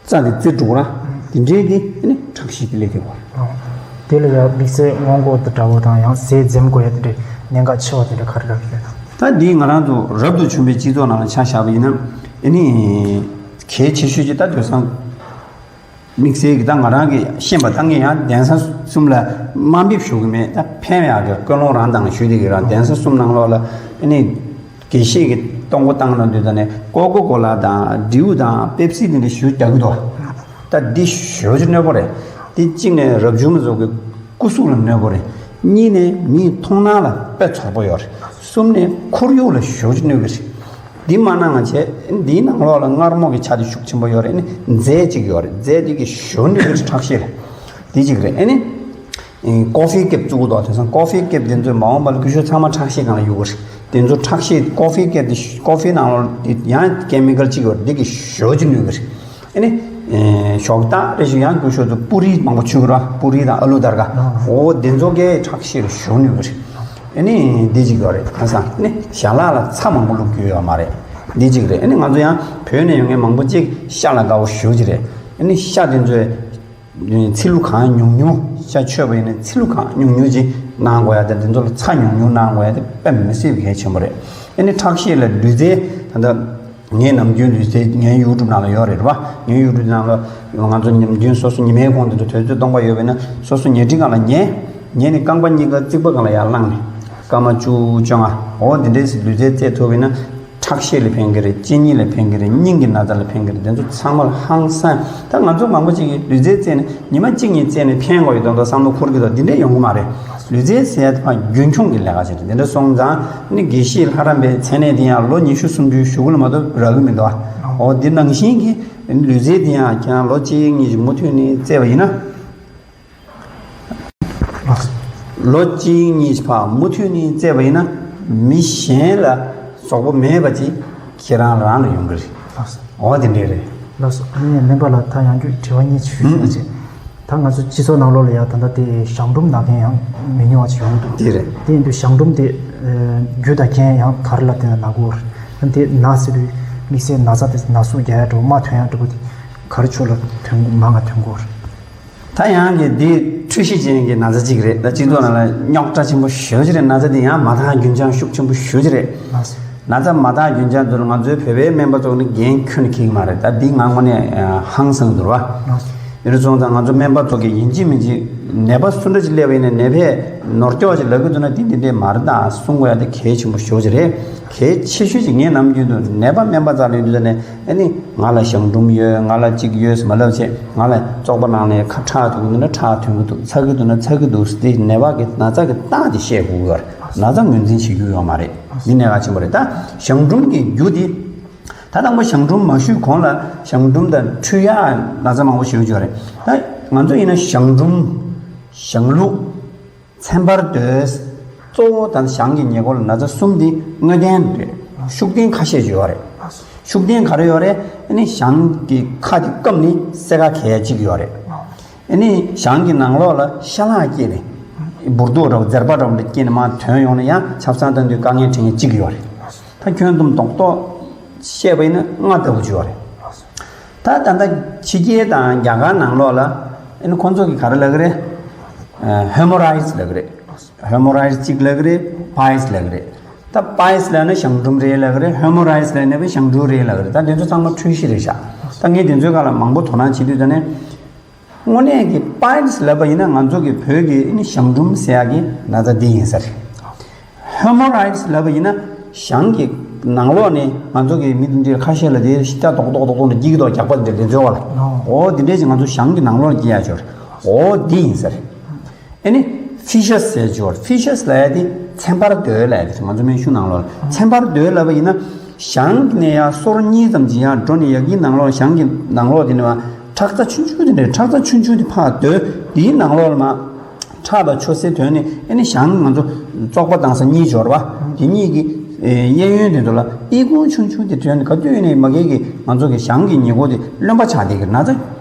རྩ་དེ་བཙིར་འགྲོ་ར། དེ་འདྲའི་དེ་ཨ་ནི་ཁྲག་ཤེད་དེ་སླེབས་ཀྱི་ཡོད་རེད། དེ་ལ་ཡང་དམིགས་བསལ་སྔོན་འགོག་དང་འདྲ་བོ་དང་ཡང་ཟས་འཛེམ་དགོས་ཡ་དེ་འདྲའི་གནད་འགག་ཆེ་བ་དེ་འདྲ་ག་རེ་རག་གི་རེད། ད་འདི་ང་རང་ཚོ་རབ་ཏུ་བྱུང་བའི་སྤྱི་ཚོགས་ནང་ལ་ཆ་བཞག་པ་ཡིན་ན་ཨ་ནི་གལ་ཆེ་ཤོས་ཀྱི་ད་དུས་སང་དམིགས་བསལ་གྱི་ད་ང་རང་གིས་ཤེས་པ་ད་ངས་ཡང་གདན་ས་གསུམ་ལ་དམའ་འབེབས་ཞུ་གི་མེད། ད་ཕན་ཡག་གི་ཀུན་སློང་རང་དང་ཞུ་བསྡད་ཀྱི་རང་། གདན་ས་གསུམ་ནང་ལོགས་ལ་ཨ་ནི་དགེ་བཤེས་ཀྱི་གཏོང་སྒོ་བཏང་ན་འདུག་ད་ནས་ཀོ་ཀོ་ཀོ་ལ་དང་ཌིའུ་དང་པེབ་སི་དེ་འདྲ་ཞུ་རྒྱག་གི་འདུག་ད་འདི་ཞོ་ཅིག་གནོད་པོ་རེད། འདི་གཅིག་ནས་རབ་བྱུང་མི་ཚོ་གི་སྐུ་གཟུགས་ལ་གནོད་པོ་རེད། གཉིས་ནས་མིའི་མཐོང་སྣང་ལ་དཔེ་ཚོར་པོ་ཡོད་རེད། གསུམ་ནས་ཁོར་ཡུག་ལ་ཞོ་ཅིག་གནོད་གི་རེད། འདི་མ་གནང་བ་བྱས། འདིའི་ནང་ལོགས་ལ་མངར་མོ་གི་ཆ་དེ་ཤུགས་ཆེན་པོ་ཡོད་རེད། ཨ་ནི་རྫས་གཅིག་ཡོད་རེད། རྫས་དེ་གི་ཞོ་གནོད་གི་རེད། ཁྲག་ཤེད་རེད། འདི་གཅིག་རེད། ཨ་ནི་ཀོ་ཧྥི་ཀེབ་བཙུགས་འདུག་དེང་སང་ཀོ་ཧྥི་ཀེབ་དེ་ཚོའི་མ་འོངས་པ་ལ་སྐུ་ཞབས་ཚང་མ་ཁྲག་ཤེད་སྒང་ལ་གཡུག་གི་རེད། དེ་ཚོ་ཁྲག་ཤེད་ཀོ་ཧྥི་ཀེབ་དེ་ཀོ་ཧྥི་ནང་ལོགས་དེ་ཡང་ཀེ་མི་ཀལ་གཅིག་ཡོད་རེད། འདི་གི་ཞོ་གཅིག་གནོད་གི་རེད། ཨ་ནི། ཨེ། ཞོགས་ཀ་རེ་ཞིག་ཡང་སྐུ་ཞབས་ཚོ་པུ་རི་མང་པོ་མཆོད་ཀྱི་རེད་པ། པུ་རི་དང་ཨ་ལུ་དར་ག་འོ་དེ་ཚོ་གས་ཁྲག་ཤེད་ལ་ཞོ་གནོད་ཀྱི་རེད། ཨ་ནི་འདི་གཅིག་ཡོད་རེད། གང་ཟག་ཨ་ནི་ཞལ་ལག་ལ་ཚྭ་མང་པོ་བླུགས་རྒྱུ་ཡོད་མ་རེད། འདི་གཅིག་རེད། ཨ་ནི་ང་ཚོ་ཡང་བོད་ནས་ཡོང་མཁན་མང་པོ་གཅིག་ཤ་ལ་དགའ་པོ་ཞེ་པོ་ཅིག་རེད། ཨ་ནི་ཤ་དེ་ཚོའི་ཚིལ་ལུ་གང་ཉུང་ཉུང་། ཤ་མཆོད་པ་ཡིན་ན་ཚིལ་ལུ་གང་ཉུང་ཉུང་ཅིག་གནང་དགོས་ཡ་དེ། དེ་ཚོ་ལ་ཚྭ་ཉུང་ཉུང་གནང་དགོས་ཡ་དེ་དཔེ་མི་སྲིད་པའི་གལ་ཆེན་པོ་རེད། ཨ་ནི་ཁྲག་ཤེད་ལ་ལུས་རྩལ་ད་ལྟ། ངས་ནམ་རྒྱུན་ལུས་རྩལ་ངའི་ཡུ་ཊུབ་ནང་ལ་ཡོད་རེད་པ། ངའི་ཡུ་ཊུབ་ནང་ལ་ང་ཚོ་ནམ་རྒྱུན་སོ་སོ་ཉི་མའི་གུང་དེ་ཚོ་དུས་ཚོད་སྟོང་པ་ཡོད་པ་ཡིན་ན་སོ་སོ་ཉལ་ཁྲི་སྒང་ལ་ཉལ། ཉལ་ནས་རྐང་པ་གཉིས་ཀ་རྩིག་པ་སྒང་ལ་ཡར་བླངས་ནས་སྐར་མ་བཅུ་བཅོ་ལྔ་འོ་དེ་འདྲའི་ལུས་རྩལ་རྩེད་ཐུབ་པ་ཡིན་ན་ཁྲག་ཤེད་ལ་ཕན་གྱི་རེད། གཅིན་སྙི་ལ་ཕན་གྱི་རེད། སྙིང་གི་ན་ཚ་ལ་ཕན་གྱི་རེད། དེ་ཚོ་ཚང་མ་ལ་ཧང་སང་། ད་ང་ཚོ་མང་པོ་ཅིག་གིས་ལུས་རྩལ་རྩེད་ནས་ཉི་མ་གཅིག་གཉིས་རྩེད་ནས་ཕན་དགོས་ཡོད་མདོག་མདོག་བསམ་བློ་འཁོར་གྱི་འདུག་འདི་འདྲས་ཡོང་གི་མ་རེད། ལུས་རྩལ་ཟེར་ཡ་དེ་ཕར་རྒྱུན་འཁྱོངས་ཀྱི་ལས་ཀ་ཞིག་རེད། དེ་འདྲ་སོང་ཙང་ནི་དགེ་བཤེས་ལྷ་རམས་པའི་མཚན་གནས་དེ་ཡང་ལོ་ཉི་ཤུ་སུམ་ཅུའི་གཞུག་གུ་ལ་མ་གཏོགས་རག་གི་མི་འདུག་འོ་འདི་ནང་བཞིན་གྱི་ལུས་རྩལ་དེ་ཡང་ཁྱེད་རང་ལོ་གཅིག་གཉིས་ཤིག་མུ་མཐུད་ནས་རྩེས་པ་ཡིན་ན། ལོ་གཅིག་གཉིས་ཕར་མུ་མཐུད་ནས་རྩེས་པ་ཡིན་ན་མི་གཞན་ལ་གཟུགས་པོ་མེད་པ་ཅིག་ཁྱེད་རང་རང་ལ་ཡོང་གི་རེད། ལགས་སོ། འོ་དེ་འདྲས་རེད། ལགས་སོ། ཨ་ནི་སྨན་པ་ལགས། ད་ཡང་བསྐྱར་དྲི་བ་གཉིས་ཅིག་ཞུ་ཞུ་ན་ཅིག་ད་ང་ཚོ་སྤྱི་ཚོགས་ནང་ལོགས་ལ་ཡང་ད་ལྟ་དེ་གཞང་འབྲུམ་ན་མཁན་ཡང་མི་ཉུང་བ་ཅིག་ཡོང་གི་འདུག་དེ་རེད། དེ་ཡིན་དུས་གཞང་འབྲུམ་དེ་རྒྱུ་དང་རྐྱེན་ཡང་ག་རེ་ལ་བརྟེན་ནས་ན་གི་ཡོད་རེད། དེ་ན་ཟེར་དུས་དམིགས་བསལ་ན་ཚ་དེ་ན་ཟུག་རྒྱག་ཡ་འདྲ་བོ་རྨ་ཐོན་ཡ་འདྲ་བོ་དེ་ག་རེ་ཕྱོགས་ལ་ཐོན་མང་ང་ཐོན་གི་ཡོད་རེད། ད་ཡང་གི་འདི་འཁྲུལ་གཞི་ཅན་གྱི་ན་ཚ་གཅིག་རེད། ད་སྤྱི་ཚོགས་ནང་ལ་རྙོག་དྲ་ཆེན་པོ་ཞེ་པོ་ཅིག་རེད། ན་ཚ་འདི་ཡང་མ་དག་རྒྱུན་འབྱུང་ཤུགས་ཆེན་པོ་ཞེ་པོ་ཅིག་རེད། ན་ཚ་མ་དག་རྒྱུན་འབྱུང་དེ་ལ་ང་ཚོའི་བོད་པའི་སྨན་པ་ཚོ་ནི་འགན་ཁྱོན་ནས་འཁྱེར་གྱི་མ་རེད། ད་འདི་ང་དངོས་གནས་ཧང་སང་འདུག་ར་བ། ཡིན་རུང་སོང་ཙང་ང་ཚོ་སྨན་པ་ཚོ་གིས་ཡིན་གཅིག་མིན་གཅིག་ ནད་པ་སུ་འདྲ་ཅིག་སླེབས་པ་ཡིན་ན་ནད་པས་ནོར་སྐྱོག་ཅིག་ལབ་ཀྱི་འདུག་ན་འདི་འདི་འདྲས་མ་རེད་ད་གསུང་དགོས་ཡ་དེ་གལ་ཆེན་པོ་ཞེ་པོ་ཅིག་རེད། གལ་ཆེ་ཤོས་ཅིག་ངས་ནམ་རྒྱུན་དུ་ནད་པ་སྨན་པ་རྩ་ལ་ཡོང་དུས་ད་ནས་ཨ་ནི་ང་ལ་གཞང་འབྲུམ་ཡོད། ང་ལ་གཅིག་ཡོད་མ་ལབ་བྱས། ང་ལ་བཙོག་པ་ནང་ནས་ཁ་ཁྲག་ཐོན་གྱི་འདུག་ན་ཁྲག་ཐོན་གྱི་འདུག་ཚ་གི་འདུག་ན་ཚ་གི་འདུག་དེ་ནད་པ་གི་ན་ཚ་གི་རྟགས་དེ་བཤད་དགོས་ཀྱི་ཡོད་རེད། ན་ཚ་ངོས་འཛིན་བྱེད་རྒྱུ་ཡོད་མ་རེད། འདི་གནད་འགག་ཆེན་པོ་རེད། ད་གཞང་འབྲུམ་གྱི་རྒྱུ་དེ། ད་དང་པོ་གཞང་འབྲུམ་མ་ཞུས་གོང་ལ་གཞང་འབྲུམ་དང་འཁྲུལ་ཡག་ན་ཚ་མང་པོ་ཞིག་ཡོད་རེད། ད་ང་ཚོ་ཡིན་ན་གཞང་འབྲུམ། གཞང་ལུག། ཚན་པར་སྡོད། གཙོ་བོ་དང་གཞང་གི་ཉེ་འཁོར་ལ་ན་ཚ་གསུམ་འདི་དངོས་བསྟན་རེད། ཤུགས་བསྟན་ཁ་ཤས་ཅིག་ཡོད་རེད། ཤུགས་བསྟན་ག་རེ་ཡོད་རེད། ཨ་ནི་གཞང་གི་ཁ་དེ་བསྐམས་ནས་སེར་ཁ་གས་གཅིག་ཡོད་རེད། ཨ་ནི་གཞང་གི་ནང་ལོགས་ལ་ཤ་ལག་སྐྱེས་ནས་འབུར་རྡོག་འདྲ་བོ་འཛེར་པ་འདྲ་བོ་འདྲ་སྐྱེས་ནས་མར་ཐོན་ཡོང་ན་ཡང་ཆབ་གསང་བཏང་དུས་དཀའ་ངལ་འཕྲད་མཁན་གཅིག་ཡོད་རེད། ད་ཁྱོན་བསྡོམས་རྡོག་རྡོག་བཤད་པ་ཡིན་ན་ལྔ་ལྟ་བུ་ཅིག་ཡོད་རེད། ད་ད་ལྟ་ཕྱི་རྒྱལ་དང་རྒྱ་གར་ནང་ལོགས་ལ་ཨ་ནི་ཁོང་ཚོ་གིས་ག་རེ་ལབ་ཀྱི་རེད། ཧེ་མོ་རའི་ཌི་ལབ་ཀྱི་རེད། ཧེ་མོ་རའི་ཌི་གཅིག་ལབ་ཀྱི་རེད། པའི་ལབ་ཀྱི་རེད། ད་པའི་ལབ་ན་གཞང་འབྲུམ་རེད་ལབ་ཀྱི་རེད། ཧེ་མོ་རའི་ཌི་ལབ་ན་པའི་གཞང་འབྲུམ་རེད་ལབ་ཀྱི་རེད། ད་དེ་ཚོ་ཚང་མ་འཁྲུལ་གཞི་རེད་ཤག་ད་ངས་དེ་ཚོའི་སྒང་ལ་མང་པོ་དོ་སྣང་བྱེད་དུས་ད་ནས། དངོས་གནས་ཀྱི་པའི་ལབ་པ་ཡིན་ན་ང་ཚོ་གི་བོད་ཀྱི་ཨ་ནི་གཞང་འབྲུམ་ཟེར་ཡག་གི་ན་ཚ་འདི་ཡིན་ས་རེད། ཧེ་མོ་རའི་ཌི་ལབ་པ་ཡིན་ན་གཞང་གི་ནང་ལོགས་ནས་ང་ཚོ་གི་མི་འདི་འདྲའི་ཁ་ཤས་ལ་དེ་ཤི་ད་རྡོག་རྡོག་རྡོག་རྡོག་འདྲ་སྐྱེ་གི་འདུག་རྒྱགས་པ་འདི་འདྲ་དེ་ཚོའི་བར་ལ། ཨོ་འདི་འདྲས་ཀྱི་ང་ཚོ་གཞང་གི་ནང་ལོགས་ལ་སྐྱེ་ཡག་ཅིག་ཡོད་རེད། ཨོ་འདི་ཡིན་ས་རེད། ཨ་ནི་ཕི་ཤས་ཟེར་ཅིག་ཡོད་རེད། ཕི་ཤས་ལབ་ཡག་དེ་ཚན་པར་སྡོད་ལབ་ཡག་དེ་ང་ཚོ་སྨན་གཞུང་ནང་ལོགས་ལ་ཚན་པར་སྡོད་ལབ་པ་ཡིན་ན་གཞང་ནས་ཡར་སོར་གཉིས་ཙམ་ཅིག་ཡར་འགྲོ་ནས་ཡར་གྱི་ནང་ལོགས་གཞང་གི་ནང་ལོགས་དེ་ནས་མར་ཁྲག་རྩ་ཆུང་ཆུང་དེ་འདྲ་ཁྲག་རྩ་ཆུང་ཆུང་དེ་ཕར་སྡོད་དེའི་ནང་ལོགས་ལ་མར་ཁྲག་དང་ཆུ་སེར་ཐོན་ནས་ཨ་ནི་གཞང་ང་ཚོ་བཙོག་པ་བཏང་ས་གཉིས་ཅིག་ཡོད་རེད་པ། དེ་གཉིས་ཀྱི་གཡས་གཡོན་དེ་ཚོ་ལ་ཨི་ཁུང་ཆུང་ཆུང་དེ་ཐོན་ནས་ག་དུས་ནས་མ་གལ་གྱི་ང་ཚོ་གི་གཞང་གི་ཉེ་འཁོར་དེ་རློན་པ་ཆགས་བསྡད་ཀྱི་ན་ཚ་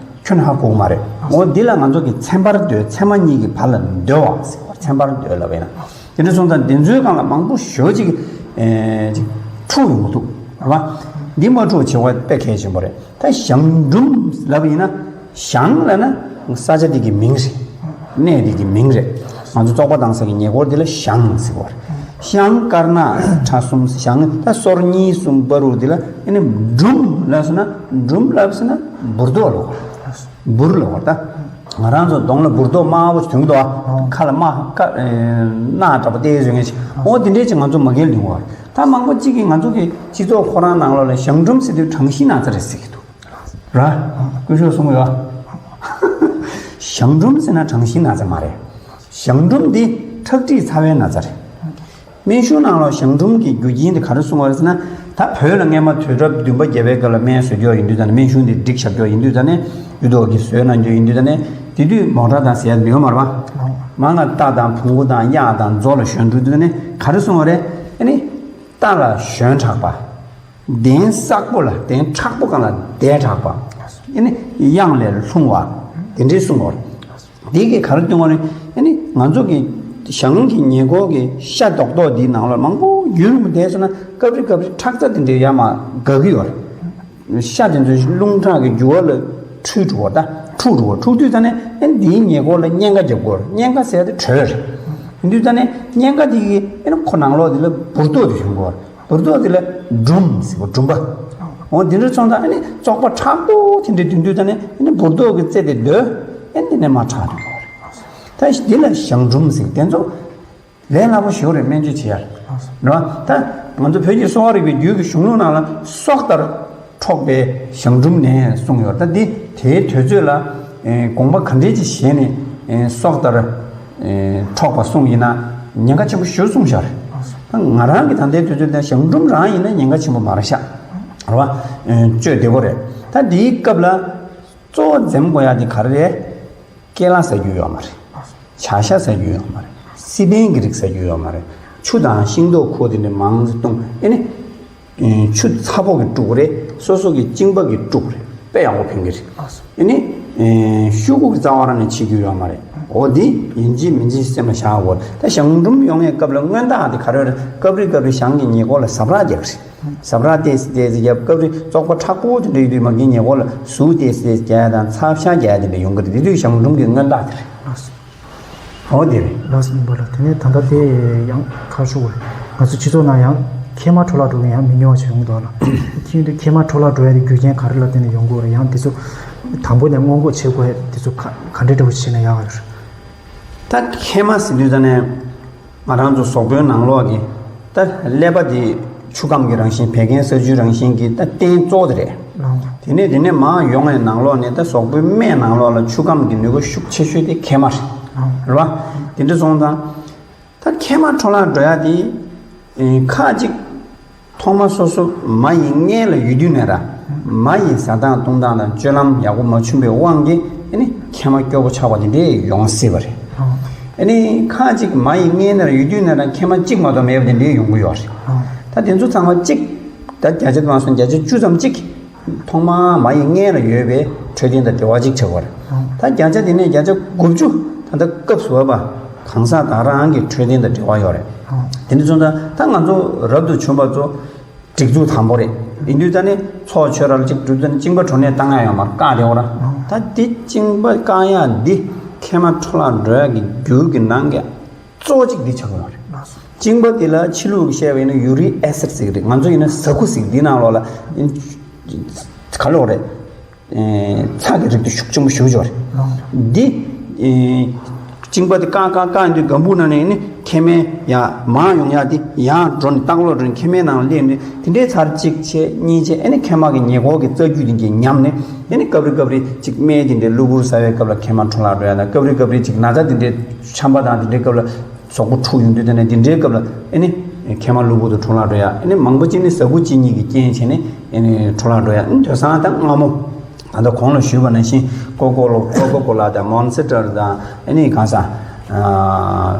ཁྱོན་ཧ་གོ་གི་མ་རེད། འོ་འདི་ལ་ང་ཚོ་གི་ཚན་པར་སྡོད་ཚད་མ་གཉིས་ཀྱི་བར་ལ་སྡོད་པ་ཟེར་བ་ཚན་པར་སྡོད་ལབ་ཡིན་ན། དེ་འདྲ་སོང་ཙང་དེ་ཚོའི་སྒང་ལ་མང་པོ་ཞེ་པོ་ཅིག་ཨེ་ཅིག་འཁྲུག་ཡོང་གི་འདུག་རེད་པ། འདི་མ་འཁྲུག་བྱེད་དགོས་དཔེ་གལ་ཆེན་པོ་རེད། ད་གཞང་འབྲུམ་ལབ་ཡིན་ན་གཞང་ལབ་ན་ས་ཆ་འདི་གི་མིང་རེད། གནས་འདི་གི་མིང་རེད། ང་ཚོ་བཙོག་པ་བཏང་ས་གི་ཉེ་འཁོར་འདི་ལ་གཞང་ཟེར་གོ་རེད། གཞང་དཀར་ནག་ཁྲ་གསུམ་གཞང་ད་སོར་གཉིས་གསུམ་བར་དུ་འདི་ལ་ཨེ་ནི་འབྲུམ་ལབ་སོང་ན་འབྲུམ་ལབ་སོང་ན་འབུར་རྡོག་ལབ་གོ་རེད། འབུར་ལབ་གོ་རེད་ད། ང་རང་ཚོ་གདོང་ལ་འབུར་རྡོག་དམར་པོ་ཞིག་ཐོན་གྱི་འདུག་ཨ། ཁ་ལ་དམར་ཁ་ཨེ་རྣག་འདྲ་པོ་ཏོག་ཙམ་ཡོད་མཁན་ཞིག་འོ་དེ་འདྲས་ཅིག་ང་ཚོ་མ་གིར་ལེན་གོ་རེད། ད་མང་པོ་གཅིག་གིས་ང་ཚོ་གི་སྤྱི་ཚོགས་ཁོ་རང་ནང་ལོགས་ལ་གཞང་འབྲུམ་ཟེར་དུས་གྲང་ཤིང་ན་ཚ་རེད་ཟེར་གྱི་འདུག་ར། སྐུ་ཞབས་གསུང་གི་ཡོད། གཞང་འབྲུམ་ཟེར་ན་གྲང་ཤིང་ན་ཚ་མ་རེད། གཞང་འབྲུམ་འདི་ཁྲག་མཁྲིས་ཚ་བའི་ན་ཚ་རེད། སྨན་གཞུང་ནང་ལ་གཞང་འབྲུམ་གྱི་རྒྱུ་རྐྱེན་དེ་ག་རེ་གསུངས་པ་རེད་ཟེར་ན། ད་བོད་ལ་སྔས་མ་དུས་རབས་བདུན་པ་བརྒྱད་པའི་སྐབས་ལ་སྨན་བཟོ་རྒྱུ་ཡིན་དུས་ཙང་ནས་སྨན་གཞུང་དེ་སྒྲིག་བཞག་རྒྱུ་ཡིན་དུས་ཙང་ནས་དུས་ཐོག་གི་བཟོས་གནང་རྒྱུ་ཡིན་དུས་ཙང་ནས་དེ་དུས་མོ་ཊ་དང་ཟེར་ཡ་མི་ཡོད་མ་རེད་པ། མང་ང་རྟ་དང་བོང་གུ་དང་གཡག་དང་མཛོ་ལ་ཞོན་འགྲོ་དུས་ཙང་ནས་ག་རེ་གསུངས་པ་རེད། ཨ་ནི་རྟ་ལ་ཞོན་དྲགས་པ། གདན་སག་པོ་ལ་གདན་མཁྲེགས་པོ་སྒང་ལ་བསྡད་དྲགས་པ། ཨ་ནི་གཡང་ལས་ལྷུང་བ། དེ་འདྲའི་གསུངས་པ་རེད། འདི་གིས་ག་རེ་སྟོན་པ་རེད། ཨ་ནི་ང་ཚོ་གི་གཞང་གི་ཉེ་འཁོར་གྱི་ཤ་རྡོག་རྡོག་འདིའི་ནང་ལ་མང་པོ་ཡུན་རིང་པོ་བསྡད་སོང་ན་སྐབས་རེ་སྐབས་རེ་ཁྲག་རྩ་དེ་འདྲའི་ཡར་མར་འགག་གི་ཡོད་རེད། ཤ་དེ་ཚོ་རླུང་ཁྲག་གི་རྒྱུ་བ་ལ་འཁྲུལ་འགྲོ་བ་ད་འཁྲུག་འགྲོ་བ་འཁྲུག་དུས་ཙ་ནས་ཨ་ནི་འདིའི་ཉེ་འཁོར་ལ་གཉན་ཁ་རྒྱབ་དགོས་རེད། གཉན་ཁ་ཟེར་ཡ་དེ་དྲོད་རེད། དེ་དུས་ཙ་ནས་གཉན་ཁ་དེ་གིས་ཨ་ནི་ཁོ་ནང་ལོགས་དེ་ལ་འབུར་རྡོག་དེ་ཡོང་གི་ཡོད་རེད། འབུར་རྡོག་དེ་ལ་འབྲུམ་ཟེར་བ་འབྲུམ་པ། འོ་དེ་འདྲ་སོང་ཙང་ཨ་ནི་བཙོག་པ་མཁྲེགས་པོ་དེ་འདྲ་ཐོན་དུས་ཙ་ནས་ཨ་ནི་འབུར་རྡོག་གི་རྩེ་དེ་རྡོལ། ཨ་ནི་དེ་ནས་མར་ཁྲག་ཐོན་གྱི་ཡོད་རེད། ད་འདི་ལ་གཞང་འབྲུམ་ཟེར་གི་དེ་ཚོ་ལས་སླ་པོ་ཞེ་པོ་རེད། སྨན་བཅོས་བྱེད་ཡ་རེད། ད་ང་ཚོ་བོད་ཀྱི་གསོ་བ་རིག་པའི་རྒྱུད་ཀྱི་གཞུང་ལུགས་ནང་ལ་སྲོག་ལྟར་འཕྲོག་པའི་གཞང་འབྲུམ་ནད་གསུངས་ཡོད་རེད། ད་འདི་དེའི་དུས་ཚོད་ལ་དགོངས་པ་ག་འདྲས་ཅིག་བཞེས་ནས་སྲོག་ལྟར་འཕྲོག་པ་གསུངས་ཡིན་ན་ཉེན་ཁ་ཆེན་པོ་ཞེ་པོ་གསུངས་བཞག་རེད། ད་ང་རང་གི་ད་ལྟའི་དུས་ཚོད་དེ་གཞང་འབྲུམ་རང་ཡིན་ན་ཉེན་ཁ་ཆེན་པོ་མ་རེད་ཤག་རེད་བ། བཅོས་བདེ་པོ་རེད། ད་འདིའི་སྐབས་ལ་གཙོ་བོ་འཛེམ་དགོས་ཡ་དེ་ག་རེ་རེད། སྐེ་ལ་ཟ་རྒྱུ་ཡོད་མ་རེད། བྱ་ཤ་ཟ་རྒྱུ་ཡོད་མ་རེད། སི་པན་གྱི་རིགས་ཟ་རྒྱུ་ཡོད་མ་རེད། ཆུ་དང་ཤིང་ཏོག་ཁུ་དེ་འདྲ་མང་ཙམ་བཏུང་། ཨེ་ནི། ཆུ་ཚ་པོ་གིས་དཀྲུག་རེད། སོ་སོ་གི་གཅིན་པ་གིས་དཀྲུག་རེད། དཔེ་ཡག་པོ་ཕན་གྱི་རེད། ཨེ་ནི། ཤོག་གུ་གི་རྩ་བ་རང་ནས་བྱེད་རྒྱུ་ཡོད་མ་རེད། འོ་འདི་ཡིན་གཅིག་མིན་གཅིག་སེམས་ལ་བཞག་དགོས། ད་གཞང་འབྲུམ་ཡོང་ཡའི་སྐབས་ལ་སྔོན་རྟགས་དེ་ག་རེ་རེད། སྐབས་རེ་སྐབས་རེ་གཞང་གི་ཉེ་འཁོར་ལ་ཟབ་རགས་རྒྱག་གི་རེད། ཟབ་རགས་ཏོག་ཙམ་ཏོག་ཙམ་བརྒྱབ། སྐབས་རེ་བཙོག་པ་མཁྲེགས་པོ་དེ་འདྲ་ཡོད་དུས་མ་གིའི་ཉེ་འཁོར་ལ་ཟུག་ཏོག་ཙམ་ཏོག་ཙམ་རྒྱག་ཡ་དང་ཚ་ཤ་རྒྱག་ཡ་དེ་འདྲ་ཡོང་གི་རེད། དེ་དུས་གཞང་འབྲུམ་གྱི་སྔོན་རྟགས་དེ་རེད། ཨོ་དེ་རེད། ལགས་སོ་སྨན་པ་ལགས། དེ་ནས་ད་ལྟ་དེ་ཡང་ཁ་ཤོ་བ་ང་ཚོ་སྤྱི་ཚོགས་ནང་ཡང་མཁལ་མ་འཕྲོ་བརླག་འགྲོ་མཁན་ཡང་མི་ཉུང་བ་ཞིག་ཡོང་གི་འདུག་ལ། དེ་ཡིན་དུས་མཁལ་མ་འཕྲོ་བརླག་འགྲོ་ཡ་དེ་རྒྱུ་རྐྱེན་ག་རེ་ལ་བརྟེན་ནས་ཡོང་གི་ཡོད་རེད། ཡང་དེ་ཚོ་དང་པོ་ནས་སྔོན་འགོག་བྱེད་དགོས་ཡ་དེ་ཚོ་ག་ག་འདྲས་འདྲ་བོ་བྱས་ན་ཡག་ག་རེད། ད་མཁལ་མ་ཟེར་དུས་ཙ་ནས་ང་རང་ཚོ་གཟུགས་པོའི་ནང་ལོགས་ཀྱི་ད་ཀླད་པ་དེ་ཆུ་ཁམས་ཀྱི་རང་བཞིན་བད་ཀན་ས་ཆུའི་རང་བཞིན་གྱི་ད་རྟེན་གཙོ་བོ་དེ་རེད། དེ་ནས་དེ་ནས་མར་ཡོང་བའི་ནང་ལོགས་ནས་ད་གཟུགས་པོའི་སྨད་ནང་ལོགས་ལ་ཆུ་ཁམས་ཀྱི་ནུས་པ་ཤུགས་ཆེ་ཤོས་དེ་མཁལ་མ་རེད། རེད་བ། དེ་འདྲ་སོང་ཙང་། ད་མཁལ་མ་འཕྲོ་བརླག་འགྲོ་ཡ་དེ། ཨེ། ཁག་ཅིག་ཐོག་མ་སོ་སོ་མ་ཡི་མངལ་ལ་ཡོད་དུས་ནས་ར། མ་ཡི་བཟའ་སྟངས་བཏུང་སྟངས་དང་སྤྱོད་ལམ་ཡག་པོ་མ་བྱུང་བའི་དབང་གིས་ཨེ་ནི་མཁལ་མ་སྐྱོ་པོ་ཆགས་པ་དེ་འདྲས་ཡོང་སྲིད་པ་རེད། ཨེ་ནི་ཁག་ཅིག་མ་ཡི་མངལ་ནང་ཡོད་དུས་ནས་ར་མཁལ་མ་གཅིག་མ་གཏོགས་མེད་པ་དེ་འདྲས་ཡོང་གི་ཡོད་རེད། ད་དེ་ཚོ་ཚང་མ་གཅིག་ད་བརྒྱ་ཆ་དུ་མ་སོང་བརྒྱ་ཆ་བཅུ་ཙམ་གཅིག་ཐོག་མར་མ་ཡི་མངལ་ལ་ཡོད་པའི་འཕྲོད་བསྟེན་དང་འབྲེལ་བ་ཅིག་ཆགས་པ་རེད། ད་བརྒྱ་ཆ་དེ་ནས་བརྒྱ་ཆ་དགུ་བཅུ་ད་ལྟ་སྐབས་སུ་བབ་པ་གང་ཟག་ད་རང་གི་འཕྲོད་བསྟེན་དང་འབྲེལ་བ་ཡོད་རེད། དེ་འདྲ་སོང་ཙང་ད་ང་ཚོ་རབ་ཏུ་བྱུང་བ་ཚོ་སྒྲིག་འཛུགས་དང་པོ་རེད། ཡིན་དུས་ད་ནི་ཚོགས་ཆོས་ར་ལ་གཅིག་སྒྲུབ་ད་ནི་གཅིན་པ་གྲོ་ནས་བཏང་ཡ་ཡོད་མ་རེད། བཀག་བསྡད་ཡོད་ར། ད་དེ་གཅིན་པ་བཀག་ཡ་འདི་མཁལ་མ་འཕྲོ་བརླག་འགྲོ་ཡ་གི་རྒྱུ་གི་ནང་གི་གཙོ་བོ་གཅིག་འདི་ཆགས་ཀྱི་ཡོད་རེད། གཅིན་པ་འདི་ལ་ཕྱི་ལུགས་ཀྱིས་བཤད་པ་ཡིན་ན་ཡུ་རིག་ཨེ་སིད་ཟེར་གྱི་རེད། ང་ཚོ་ཡིན་ན་ཟ་ཁུ་ཟེར་གྱི་འདི་ནང་ལོགས་ལ་ག་ལོག་རེད། ཚྭ་གི་རིགས་དེ་ཤུགས་ཆེན་པོ་ཞེ་པོ་ཅིག་ཡོད་རེད། འདི་གཅིན་པ་འདི་བཀག་བཀག་བཀག་འདི་སྒམ་པོ་ནང་ནས་ནི་མཁལ་མའི་ཡར་མར་ཡོང་ཡ་འདི་ཡར་འགྲོ་ནས་ལྟག་ལོག་འགྲོ་ནས་མཁལ་མའི་ནང་སླེབས་ནས་དེ་འདྲའི་ཚར་གཅིག་བྱས་གཉིས་བྱས་ཨེ་ནི་མཁལ་མ་གི་ཉེ་འཁོར་གྱི་རྩ་རྒྱུས་དེ་འདྲ་ཉམས་ནས་ཨེ་ནི་སྐབས་རེ་སྐབས་རེ་ཅིག་སྨན་དེ་འདྲའི་གློ་བུར་ཟ་བའི་སྐབས་ལ་མཁལ་མ་འཕྲོ་བརླག་འགྲོ་ཡ་དང་སྐབས་རེ་སྐབས་རེ་ཅིག་ན་ཚ་དེ་འདྲའི་ཆམ་པ་དང་དེ་འདྲའི་སྐབས་ལ། གཟུགས་པོ་འཁྲུགས་ཡོང་དུས་དེ་ནས་འདི་འདྲའི་སྐབས་ལ་ཨེ་ནི་མཁལ་མ་གློ་བུར་དུ་འཕྲོ་བརླག་འགྲོ་ཡ། ཨེ་ནི་མང་པོ་ཅིག་ནི་ཟ་ཁུ་གཅིན་སྙི་གི་རྐྱེན་བྱས་ནས་ཨེ་ནི་འཕྲོ་བརླག་འགྲོ་ཡ། ཨེ་ནི་དེང་སང་ད་སྔ་མོ་ད་ལྟ་གོང་ལ་ཞུས་པ་ནང་བཞིན་ཀོ་ཀོ་ལོ་ཀོ་ཀོ་ཀོ་ལ་དང་མོན་སི་ཊར་དང་ཨེ་ནི་གང་ཟག་ཨ་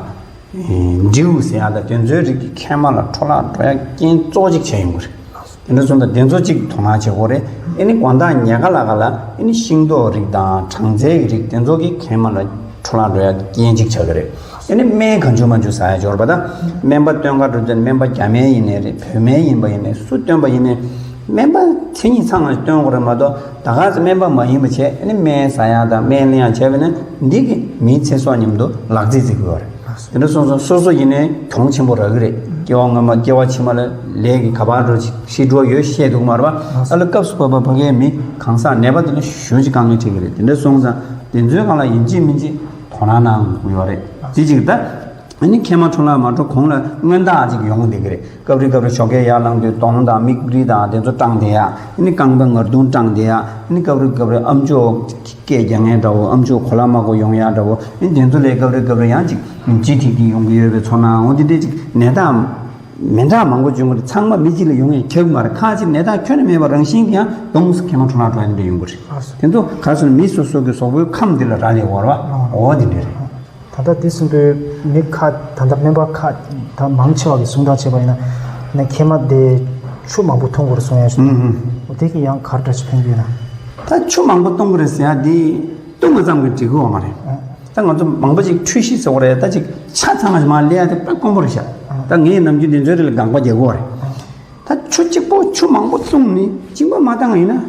ཌིའུ་ཟེར་ཡ་དང་དེ་ཚོའི་རིགས་ཀྱི་མཁལ་མ་ལ་འཕྲོ་བརླག་འགྲོ་ཡ་རྐྱེན་གཙོ་བོ་གཅིག་བྱས་ཡོང་གི་རེད། དེ་འདྲ་སོང་ཙང་དེ་ཚོ་གཅིག་དོ་སྣང་བྱེད་དགོས་རེད། ཨེ་ནི་དགོང་དག་ཉལ་ཁ་ལ་ག་ལ་ཨེ་ནི་ཤིང་ཏོག་རིགས་དང་སྦྲང་རྩིའི་རིགས་དེ་ཚོ་གིས་མཁལ་མ་ལ་འཕྲོ་བརླག་འགྲོ་ཡ་རྐྱེན་གཅིག་ཆགས་ཀྱི་རེད། ཨེ་ནི་སྨན་གང་བྱུང་མང་བྱུང་ཟ་ཡ་འབྱོར་བ་དང་སྨན་པ་སྟོན་ག་འགྲོ་དུས་སྨན་པ་རྒྱ་སྨན་ཡིན་ནའི་རེད། བོད་སྨན་ཡིན་པ་ཡིན་ནའི་སུ་སྟོན་པ་ཡིན་ནའི་སྨན་པ་མཚན་ཉིད་ཚང་བ་སྟོན་དགོས་རེད་མ་གཏོགས་ད་ག་ཚོད་སྨན་པ་མ་ཡིན་པ་བྱས་ཨེ་ནི་སྨན་ཟ་ཡ་དང་སྨན་ལེན་ཡ་བྱས་པ་ཡིན་ན་འདི་གིས་མིའི་ཚེ་སྲོག་མཉམ་དུ་ལག་རྩིས་རྩིས་དགོས་པ་རེད། དེ་འདྲ་སོང་ཙང་སོ་སོ་ཡིན་ནའི་གྱོང་ཆེན་པོ་རག་གི་རེད། སྐྱེ་བ་སྔོན་མ་སྐྱེ་བ་ཕྱི་མ་ལ་ལས་ཀྱི་ག་པར་འགྲོ་ཅིག་ཤི་འགྲོ་ཡོད་བཤད་འདུག་མ་རེད་པ། ཨ་ལ་སྐབས་སུ་བབ་པ་ཕ་གའི་མི་གང་ཟག་ནད་པ་དེ་ལ་ཞེ་ཅིག་དཀའ་ངལ་འཕྲད་ཀྱི་རེད། དེ་འདྲ་སོང་ཙང་དེ་ཚོའི་སྒང་ལ་ཡིན་གཅིག་མིན་གཅིག་དོ་སྣང་གནང་དགོས་ཀྱི་ཡོད་རེད། དེ་གཅིག་ད་ཨ་ནི་མཁལ་མ་འཕྲོ་བརླག་མ་འགྲོ་གོང་ལ་སྔོན་བརྟག་ཅིག་ཡོང་བསྡད་ཀྱི་རེད། སྐབས་རེ་སྐབས་རེ་ཞོགས་ཀས་ཡར་ལངས་དུས་གདོང་དང་མིག་དཔེ་དང་དེ་ཚོ་སྐྲངས་བསྡད་ཡ། ཨ་ནི་རྐང་པ་ངར་གདོང་སྐྲངས་བསྡད་ཡ། ཨ་ནི་སྐབས་རེ་སྐབས་རེ་ཨམ་ཅོག་སྐད་རྒྱག་མཁན་འདྲ་བོ། ཨམ་ཅོག་གོ་ལ་མ་གོ་ཡོང་ཡ་འདྲ་བོ། ཨ་ནི་དེ་ཚོ་ལས་སྐབས་རེ་སྐབས་རེ་ཡང་ཅིག་ལྗིད་ཐིག་ཐིག་ཡོང་གི་ཡོད་པའི་ཚོར་སྣང་འོ་དེ་འདྲས་ཅིག་ནད་རྟགས་མི་འདྲ་མང་པོ་བྱུང་གི་རེད། ཚང་མ་མི་གཅིག་ལ་ཡོང་ཡ་ཁྱབ་མ་རེད། ཁ་ཅིག་ནད་རྟགས་ཁྱོན་ནས་མེད་པ་རང་བཞིན་གྱིས་ཡང་གདོང་མཁལ་མ་འཕྲོ་བརླག་འགྲོ་ཡ་དེ་འདྲ་ཡོང་གི་རེད། དེ་ཚོ་ག་རེ་ཟེར་ན་མི་སོ་སོ་གི་གཟུགས་པོའི་ཁམས་འདི་ལ་རག་ལས་ཡོད་རེད་པ། འོ་དེ་འདྲས་རེད། ད་ལྟ་འདི་གསུང་དུས་མི་ཁ་ད་ལྟ་སྨན་པ་ཁ་ད་མང་ཆེ་བ་གི་གསུང་སྟངས་བྱས་པ་ཡིན་ན་ནི་མཁལ་མ་དེ་ཆུ་མང་པོ་འཐུང་དགོས་རེད་གསུང་ཡ་ཞིག་ཨུ་ཧུ། འོ་དེ་གི་ཡང་ག་རེ་འདྲ་ཞིག་ཕན་གྱི་ཡོད་ན། ད་ཆུ་མང་པོ་འཐུང་དགོས་རེད་ཟེར་ཡ་དེ་འཐུང་བ་ཙམ་གྱིས་འགྲིག་གི་ཡོད་མ་རེད། ཨ། ད་ང་ཚོ་མང་པོ་ཅིག་འཁྲུས་གཞི་ཟེར་བ་རེད། ད་ཅིག་ཆ་ཚང་བ་ཞིག་མར་ལས་ཡ་དེ་དཔེ་དཀོན་པོ་རེད་ཤག་ཨ། ད་ངས་ནམ་རྒྱུན་དེ་ཚོའི་རིགས་ལ་དགག་པ་རྒྱག་གི་ཡོད་རེད། ཨ། ད་ཆུ་གཅིག་པོ་ཆུ་མང་པོ་བཏུང་ནས་གཅིན་པ་མ་བཏང་བ་ཡིན་ན་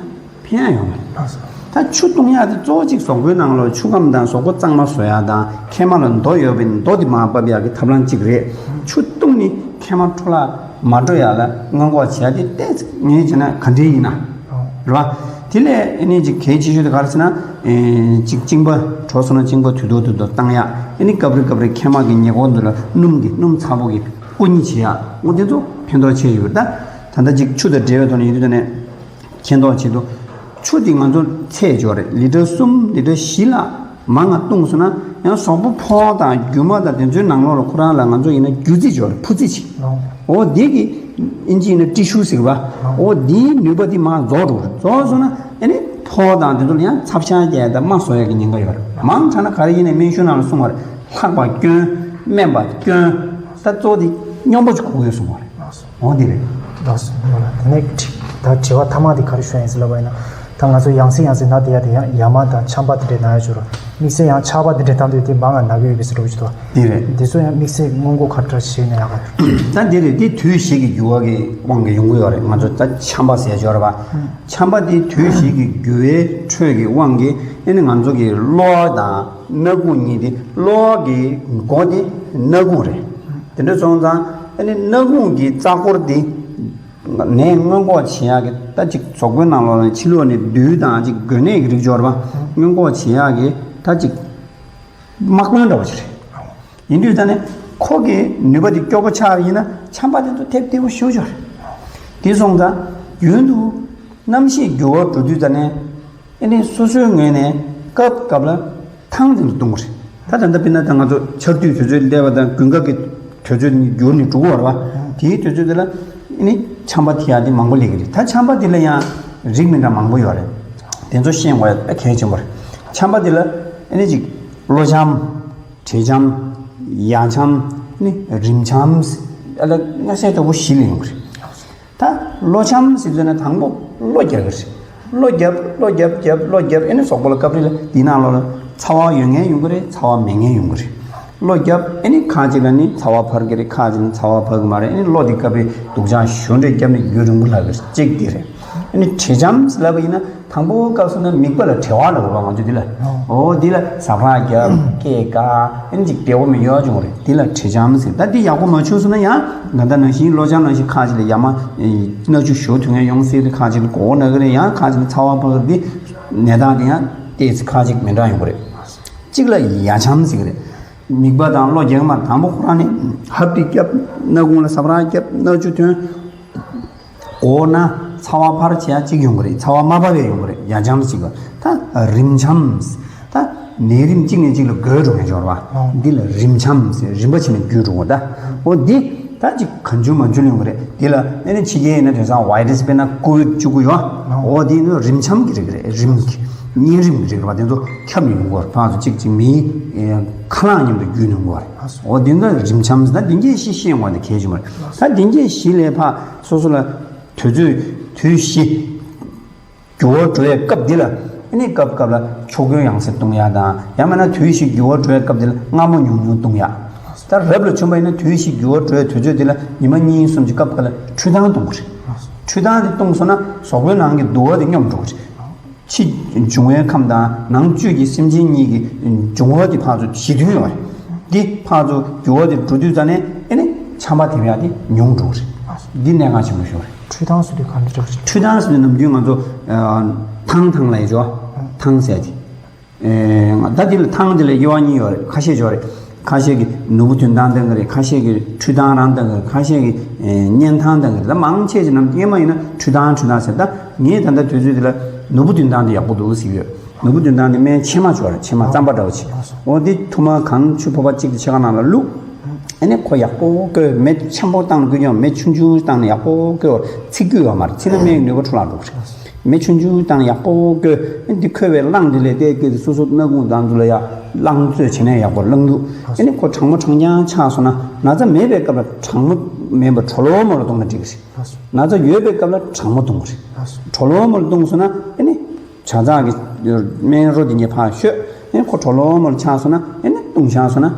ཕན་ཡ་ཡོད་མ་རེད། ལགས་སོ། ད་ཆུ་བཏུང་ཡག་དེ་གཙོ་བོ་གཅིག་གཟུགས་པོའི་ནང་ལ་ཆུ་ཁམས་དང་གཟུགས་པོ་གཙང་མ་བཟོ་ཡག་དང་མཁལ་མ་ལ་མདོ་ཡོད་པའི་མདོ་དེ་མར་ཕབ་ཡག་གི་ཐབས་ལམ་གཅིག་རེད། ཆུ་བཏུང་ནས་མཁལ་མ་འཕྲོ་བརླག་མ་འགྲོ་ཡག་ལ་སྔོན་འགོག་བྱེད་ཡག་དེ་ཏོག་ཙམ་ངས་བྱས་ན་ག་འདྲ་ཡིན་ན། རེད་བ། དེ་ལས་ཨེ་ནི་ཅིག་གལ་ཆེ་ཤོས་དེ་ག་རེ་ཟེར་ན། ཨེ་ཅིག་གཅིན་པ་གྲོལ་སོང་ན་གཅིན་པ་དུས་ཐོག་ཏུ་བཏང་ཡག་ཨེ་ནི་སྐབས་རེ་སྐབས་རེ་མཁལ་མ་གི་ཉེ་འཁོར་འདི་ལ་སྣུམ་གྱི་སྣུམ་ཚ་པོ་གི་བསྐོ་གཉིས་བྱེད་ཡག་འོ་དེ་ཚོ་ཕན་ཐོགས་ཆེ་ཡོད། ད་ད་ལྟ་ཅིག་ཆུ་དང་འབྲེལ་བའི་ཐོག་ནས་ཡིན་དུས་ད་ནས་མཁྱེན་རྟོགས་བྱེད་དུ། ཆུ་དེ་ང་ཚོ་ཚད་འཇོག་རེད། ལི་ཊར་གསུམ་ལི་ཊར་བཞི་ལ་མང་ང་བཏུང་སོང་ན་ཡང་གཟུགས་པོ་ཕོ་དང་རྒྱུ་མ་དང་དེ་ཚོའི་ནང་ལོགས་ལ་ཁོ་རང་ལ་ང་ཚོ་ཡིན་ན་རྒྱུ་རྩི་འཇོག་རེད། ཕུ་རྩི་བྱེད། འོ་དེ་གི་ཨིན་ཇི་ཡིན་ན་ཊི་ཤུ་ཟེར་བ། འོ་དེའི་ནུས་པ་དེ་མར་རྫོགས་འགྲོ་གི་རེད། རྫོགས་སོང་ན་ཨེ་ནི་ཕོ་དང་དེ་ཚོ་ལ་ཡང་ཚབ་ཤ་རྒྱག་ཡ་དང་རྨ་བཟོ་ཡ་གི་ཉེན་ཁ་ཡོད་རེད། མང་དྲགས་ན་ག་རེ་ཡིན་ནའི་སྨན་གཞུང་ནང་ལ་གསུངས་པ་རེད། ལྷགས་པ་སྐྱོན། དམན་པ་སྐྱོན། ད་གཙོ་བོ་དེ་སྙོམས་པོ་ཅིག་དགོས་ཀྱི་ཡོད་གསུངས་པ་རེད། འོ་འདི་རེད། ལགས་སོ། དེ་ནས་ད་དྲི་བ་ཐ་མ་དེ་ག་རེ་ཞུ་ཡ་ཡིན་ཟེར་ལབ་པ་ཡིན་ན། ད་ང་ཚོ་ཡང་སེ་ཡང་སེ་ན་དེ་ཡ་དེ་ཡང་ཡ་མ་དང་ཆམ་པ་དེ་འདྲས་ན་ཡ་ཞུ་རོ། དམིགས་བསལ་ཡང་ཆགས་པ་དེ་འདྲས་བཏང་དུས་དེ་མང་ང་ན་གི་ཡོད་པའི་ཟེར་རོ་ཅི་ཐོ། འདི་རེད། འདི་ཚོ་ཡང་དམིགས་བསལ་སྔོན་འགོག་ག་འདྲ་བྱས་ན་ཡག་ག། ད་འདི་རེད། འདི་དུས་བཞི་གི་འགྱུར་བ་གི་དབང་གིས་ཡོང་གི་ཡོད་རེད། ང་ཚོ་ད་ཆམ་པ་ཟེར་ཡ་ཅིག་ཡོད་རེད་པ། ཆམ་པ་འདི་དུས་བཞི་གི་འགྱུར་བའི་ཁྲོད་ཀྱི་དབང་གིས་ཨེ་ནི་ང་ཚོ་གི་གློ་བ་དང་སྣ་ཁུང་གཉིས་དེ། གློ་བ་གི་མགོ་དེ་སྣ་ཁུང་རེད། དེ་འདྲ་སོང་ཙང་ཨ་ནི་སྣ་ཁུང་གི་རྩ་འཁོར་འདི་ནད་སྔོན་འགོག་བྱེད་ཡག་གི་ད་ཅིག་གཟུགས་པོའི་ནང་ལོགས་ལ་ཕྱི་ལོགས་ནས་རྡུལ་དང་ཅིག་འགོས་ནད་ཀྱི་རིགས་འབྱོར་བ་སྔོན་འགོག་བྱེད་ཡག་གི་ད་ཅིག་དམག་དཔོན་འདྲ་བོ་ཞིག་ ཡིན་དུས་ད་ནི་ཁོ་གི་ནུས་པ་དེ་སྐྱོ་པོ་ཆགས་པ་ཡིན་ན་ཆམ་པ་དེ་ཚོ་ཐེབས་ཐེབས་པོ་ཞེ་པོ་ཅིག་ཡོད་རེད། དེ་སོང་ཙང་རྒྱུན་དུ་གནམ་གཤིས་འགྱུར་བ་འགྲོ་དུས་ད་ནི་ཨེ་ནི་སོ་སོའི་ངོས་ནས་སྐབས་སྐབས་ལ་ཐང་དེ་ལ་བཏུང་བ་རེད། ད་ད་ལྟ་དཔེར་ན་ད་ང་ཚོ་ཆར་དུས་དུས་ཚོད་སླེབས་པ་དང་དགུན་ཁ་གི་དུས་ཚོད་འགྱུར་ནས་འགྲོ་གི་ཡོད་རེད་བ། དེའི་དུས་ཚོད་དེ་ལ་ཨེ་ནི་ཆམ་པ་ཐེབས་ཡག་དེ་མང་པོ་སླེབས་ཀྱི་རེད། ད་ཆམ་པ་དེ་ལ་ཡང་རིགས་མི་འདྲ་མང་པོ་ཡོད་རེད། དེ་ཚོ་ཤེས་དགོས་ཡག་གལ་ཆེན་པོ་རེད། ཆམ་པ་དེ་ལ་ཨེ་ནི་ཅིག་གློ་ཆམ། དྲི་ཆམ། ཡ་ཆམ། ནི་རིམས་ཆམ། ཨ་ལ་སྔ་ས་ལྟ་བུ་བཞི་ལ་ཡོང་གི་རེད། ད་གློ་ཆམ་ཟེར་ཟེར་ན་དང་པོ་གློ་རྒྱག་གི་རེད། གློ་རྒྱབ་གློ་རྒྱབ་རྒྱབ་གློ་རྒྱབ་ཨེ་ནི་གཟུགས་པོ་ལ་སྐབས་རེ་ལ་དེའི་ནང་ལོགས་ལ་ཚ་བ་ཡོད་མཁན་ཡོང་གི་རེད། ཚ་བ་མེད་མཁན་ཡོང་གི་རེད། གློ་རྒྱབ་ཨེ་ནི་ཁ་ཅིག་ལ་ནི་ཚ་བ་འཕར་གི་རེད། ཁ་ཅིག་ལ་ཚ་བ་འཕར་གི་མ་རེད། ཨེ་ནི་གློ་དེ་སྐབས་རེ་སྡུག་ཅག་ཞེ་པོ་འདྲ་བརྒྱབ་ནས་རྒྱུན་རིང་པོ་ལྷག་གི་རེད། གཅིག་དེ་རེད། ཨེ་ནི་དྲི་ཆམ་ལབ་པ་ཡིན་ན། དང་པོ་སྐབས་སུ་ན་མིད་པ་ལ་བྲེལ་བ་ལབ་དགོས་པ་ང་ཚོ་འདི་ལ། ཨོ་འདི་ལ་ཟ་འཕྲུག་རྒྱབ་སྐད་བཀག་ཨེ་ནི་ཅིག་བདེ་བོ་མི་ཡོང་བྱུང་རེད། འདི་ལ་དྲི་ཆམ་ཟེར། ད་འདི་ཡག་པོ་མ་བྱུང་སོང་ན་ཡང་ད་ལྟ་ནང་བཞིན་གློ་ཆམ་ནང་བཞིན་ཁ་ཅིག་ལ་ཡ་མ་སྣ་ཆུ་ཞོ་ཐུག་མཁན་ཡོང་སྲིད་རེད། ཁ་ཅིག་ལ་མགོ་བོ་ན་གི་རེད། ཡང་ཁ་ཅིག་ལ་ཚ་བ་འཕར་གི་རེད། འདི་ནད་རྟགས་འདི་ཡང་ཏོག་ཙམ་ཁ་ཅིག་མི་འདྲ་ཡོང་གི་རེད། གཅིག་ལ་ཡ་ཆམ་ཟེར་གི་རེད། མིད་པ་དང་གློ་རྒྱག་མ་དང་པོ་ཁོ་རང་ནི་ཧབ་ཏེ་རྒྱབ། སྣ་ཁུང་ལ་ཟ་འཕྲུག་རྒྱབ། སྣ་ཆུ་ཐོན། མགོ་ན་ཚ་བ་འཕར་བྱེད་ཡག་གཅིག་ཡོང་གི་རེད། ཚ་བ་མ་བབས་པ་ཡོང་གི་རེད། ཡ་ཆམ་ཟེར་གི། ད་རིམས་ཆམ། ད་ནད་རིམས་གཅིག་ནས་གཅིག་ལ་འགོས་འགྲོ་མཁན་ཅིག་ཡོད་རེད་བ། འདི་ལ་རིམས་ཆམ་ཟེར། རིམ་པ་བྱས་ནས་འགོས་འགྲོ་གི་རེད། ད་འོ་འདི་ད་ཅིག་གང་བྱུང་མང་བྱུང་ཡོང་གི་རེད། འདི་ལ་ཨེ་ནི་ཕྱི་རྒྱལ་ཡིན་ན་དེང་སང་ཝའི་རེ་སི་དཔེར་ན་ཀོ་ཝིད་བཅུ་དགུ་ཡོད། འོ་འདི་ནི་རིམས་ཆམ་གྱི་རིགས་རེད། རིམས་ཀྱི་གཉན་རིམས་ཀྱི་རིགས་རེད་བ། དེ་ཚོ་ཁྱབ་ནས་ཡོང་གི་རེད། ཕར་ཚུར་གཅིག་གཅིག་མིའི་ཁ་རླངས་མཉམ་དུ་བརྒྱུད་ནས་ཡོང་གི་རེད། འོ་འདི་འདྲ་རིམས་ཆམ་ཟེར། ད་འདི་འདྲའི་གཞི་ཤེས་དགོས་འདི་གལ་ཆེན་པོ་རེད། ད་འདི་འདྲའི་གཞི་ལས་ཕར་སོ་སོ་ལ་དུས་ཚོད་དུས་བཞི་འགྱུར་བ་འགྲོ་བའི་སྐབས་འདི་ལ་ཨ་ནི་སྐབས་སྐབས་ལ་ཆོ་གའི་ཡང་སེ་བཏུང་ཡག་དང་། ཡང་མིན་ན་དུས་བཞི་འགྱུར་བ་འགྲོ་བའི་སྐབས་འདི་ལ་མངར་མོ་ཉུང་ཉུང་བཏུང་ཡག་ད་རབ་ལ་བྱུང་བ་ཡིན་ན་དུས་བཞི་འགྱུར་བ་འགྲོ་བའི་དུས་ཚོད་འདི་ལ་ཉི་མ་གཉིས་གསུམ་གྱི་སྐབས་འགའ་ལ་འཕྲུལ་ཐང་བཏུང་གི་རེད། འཕྲུལ་ཐང་འདི་བཏུང་སོང་ན་གཟུགས་པོའི་ནང་གི་དུ་བ་འདི་སྙོམས་འགྲོ་གི་རེད། ཕྱི་འབྱུང་བའི་ཁམས་དང་ནང་བཅུད་ཀྱི་སེམས་ཅན་གཉིས་ཀྱི་འབྱུང་བ་འདི་ཕར་ཚུར་ཞི་མཐུན་ཡོང་བ་རེད། འདི་ཕར་ཚུར་འགྱུར་བ་འདི་འགྲོ་དུས་ཙ་ནས་ཨེ་ནི་ཆམ་པ་ཐེབས་ཡག་འདི་ཉུང་འགྲོ་གི་རེད། འདི་གནད་འགག་ཆེན་པོ་ཞིག་རེད། འཕྲུལ་ཐང་ཟེར་དུས་ག་འདྲ་འདྲ་བ་ཞིག་འཕྲུལ་ཐང་ཟེར་དུས་ནམ་རྒྱུན་ང་ཚོ་ཨ་ཐང་ཐང་ལབ་ཡོད་ཅོ། ཐང་ཟེར་དེ། ཨེ་ད་འདི་ལ་ཐང་འདི་ལ་དབྱེ་བ་གཉིས་ཡོད་རེད། ཁ་ཤས་ཡོད་རེད། ཁ་ཤས་ཀྱིས་ནོར་བུ་དོན་ཐང་བཏང་གི་རེད། ཁ་ཤས་ཀྱིས་འཕྲུལ་ཐང་རང་བཏང་གི་རེད། ཁ་ཤས་ཀྱིས་ཨེ་གཉན་ཐང་བཏང་གི་རེད། ད་མང་ཆེ་ཅིག་ནམ་སྔོན་མ་ཡིན་ན་འཕྲུལ་ཐང་འཕྲུལ་ཐང་ཟེར། ད་ངས་ད་ལྟ་དུས་ཚོད་འདི་ལ་ནོར་བུ་དོན་ཐང་འདི་ཡག་པོ་འདུག་ཟེར་གྱི་ཡོད། ནོར་བུ་དོན་ཐང་འདི་སྨན་ཕྱེ་མ་ཅིག་ཡོད་རེད། ཕྱེ་མ་རྩམ་པ་འདྲ་བོ་ཅིག་འོ་འདི་ཐུར་མ་གང་ཆུ་ཕོར་པ་གཅིག་གི་ཕྱེད་ཀ་ནང་ལ་བླུགས། ཨ་ནི་ཁོ་ཡག་པོ་བསྐོལ། མེ་ཆེན་པོ་བཏང་ནས་བསྐོལ་གྱི་ཡོད། མེ་ཆུང་ཆུང་བཏང་ནས་ཡག་པོ་བསྐོལ། ཚིག་རྒྱུ་ཡོད་མ་རེད། ཚིག་ན་སྨན་གྱི་ནུས་པ་འཕྲོ་བརླག་འགྲོ་གི་རེད། མེ་ཆུང་ཆུང་བཏང་ཡག་པོ་བསྐོལ། ཨ་ནི་འདི་ཁོལ་བའི་རླངས་འདི་ལས་ཏོག་ཙམ་སོ་སོ་སྣ་ཁུང་དང་དེ་ཚོ་ལ་ཡ་རླངས་བཙོས་བྱས་ནས་ཡག་པོ་རླངས་བླུགས། ཨ་ནི་ཁོ་གྲང་མོ་གྲང་རྐྱང་ཆགས་སོང་ན། ན་ཚ་མེད་པའི་སྐབས་ལ་གྲང་མོ་མེད་པ་དྲོ་ལོ་མོ་ལ་བཏུང་ན་འགྲིག་གི་རེད། ན་ཚ་ཡོད་པའི་སྐབས་ལ་གྲང་མོ་བཏུང་གི་རེད། དྲོ་ལོ་མོ་ལ་བཏུང་སོང་ན་ཨ་ནི་ཇ་ཚགས་ཀྱི་སྨན་རོ་འདི་ངས་ཕར་བཤོས། ཨ་ནི་ཁོ་དྲོ་ལོ་མོ་ལ་ཆགས་སོང་ན་ཨ་ནི་བཏུང་བཞག་སོང་ན།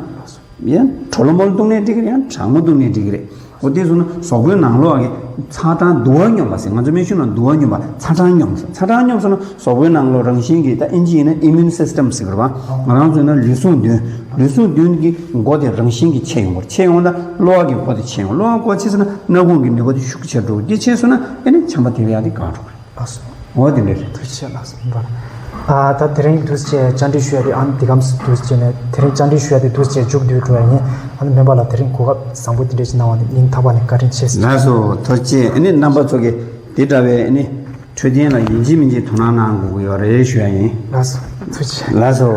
ཡང་དྲོ་ལོ་མོ་ལ་བཏུང་ནའི་འགྲིག་གི་རེད། ཡང་གྲང་མོ་བཏུང་ནའི་འགྲིག་གི་རེད། འོ་དེ་སོང་ན་གཟུགས་པོའི་ནང་ལོགས་ཀྱི་ཚ་གྲང་དུ་བ་སྙོམས་པ་ཟེར། ང་ཚོ་སྨན་གཞུང་ནང་དུ་བ་སྙོམས་པ། ཚ་གྲང་སྙོམས་སོང་། ཚ་གྲང་སྙོམས་སོང་ན་གཟུགས་པོའི་ནང་ལོགས་རང་བཞིན་གྱིས། ད་ཨིན་ཇི་ཡིན་ན་immune system ཟེར་གི་རེད་བ། ང་རང་ཚོ་ཡིན་ན་ལུས་ཟུངས་བདུན། ལུས་ཟུངས་བདུན་གྱི་འགོ་དེ་རང་བཞིན་གྱིས་ཆད་ཡོང་གི་རེད། ཆད་ཡོང་ད་གློ་བ་གི་འགོ་དེ་ཆད་ཡོང་། གློ་བ་འགོ་ཆད་སོང་ན་སྣ་ཁུང་གི་ནུས་པ་དེ་ཤུགས་ཆེར་འགྲོ། དེ་ཆད་སོང་ན་ཨ་ནི་ཆམ་པ་ཐེབས་ཡག་དེ་འགག་འགྲོ་གི་རེད། ལགས་སོ། འོ་དེ་འདྲ་རེད། ཐུགས་རྗེ་ཆེ། ལགས་སོ། ཨ་ད་དེ་རིང་འདུག་སེ་བཅར་འདྲི་ཞུ་ཡ་དེ་ཨ་ནི་འདི་གམ་འདུག་སེ་བྱས་ནས། དེ་རིང་བཅར་འདྲི་ཞུ་ཡ་དེ་འདུག་སེ་མཇུག་བསྡུས་འགྲོ་ཡ་ཡིན། ཨ་ནི་སྨན་པ་ལགས་དེ་རིང་གོ་སྐབས་བཟང་པོ་དེ་འདྲ་ཞིག་གནང་བ་ནི་སྙིང་ཐག་པ་ནས་བཀའ་དྲིན་ཆེ་ཟེར། ལགས་སོ། ཐུགས་རྗེ་ཆེ། ཨ་ནི་རྣམ་པ་ཚོ་གིས་དེ་འདྲ་བའི་ཨ་ནི་འཕྲོད་བསྟེན་ལ་ཡིན་གཅིག་མིན་གཅིག་དོ་སྣང་གནང་དགོས་ཀྱི་ཡོད་རེད་ཞུ་ཡ་ཡིན། ལགས་སོ། ཐུགས་རྗེ་ཆེ། ལགས་སོ།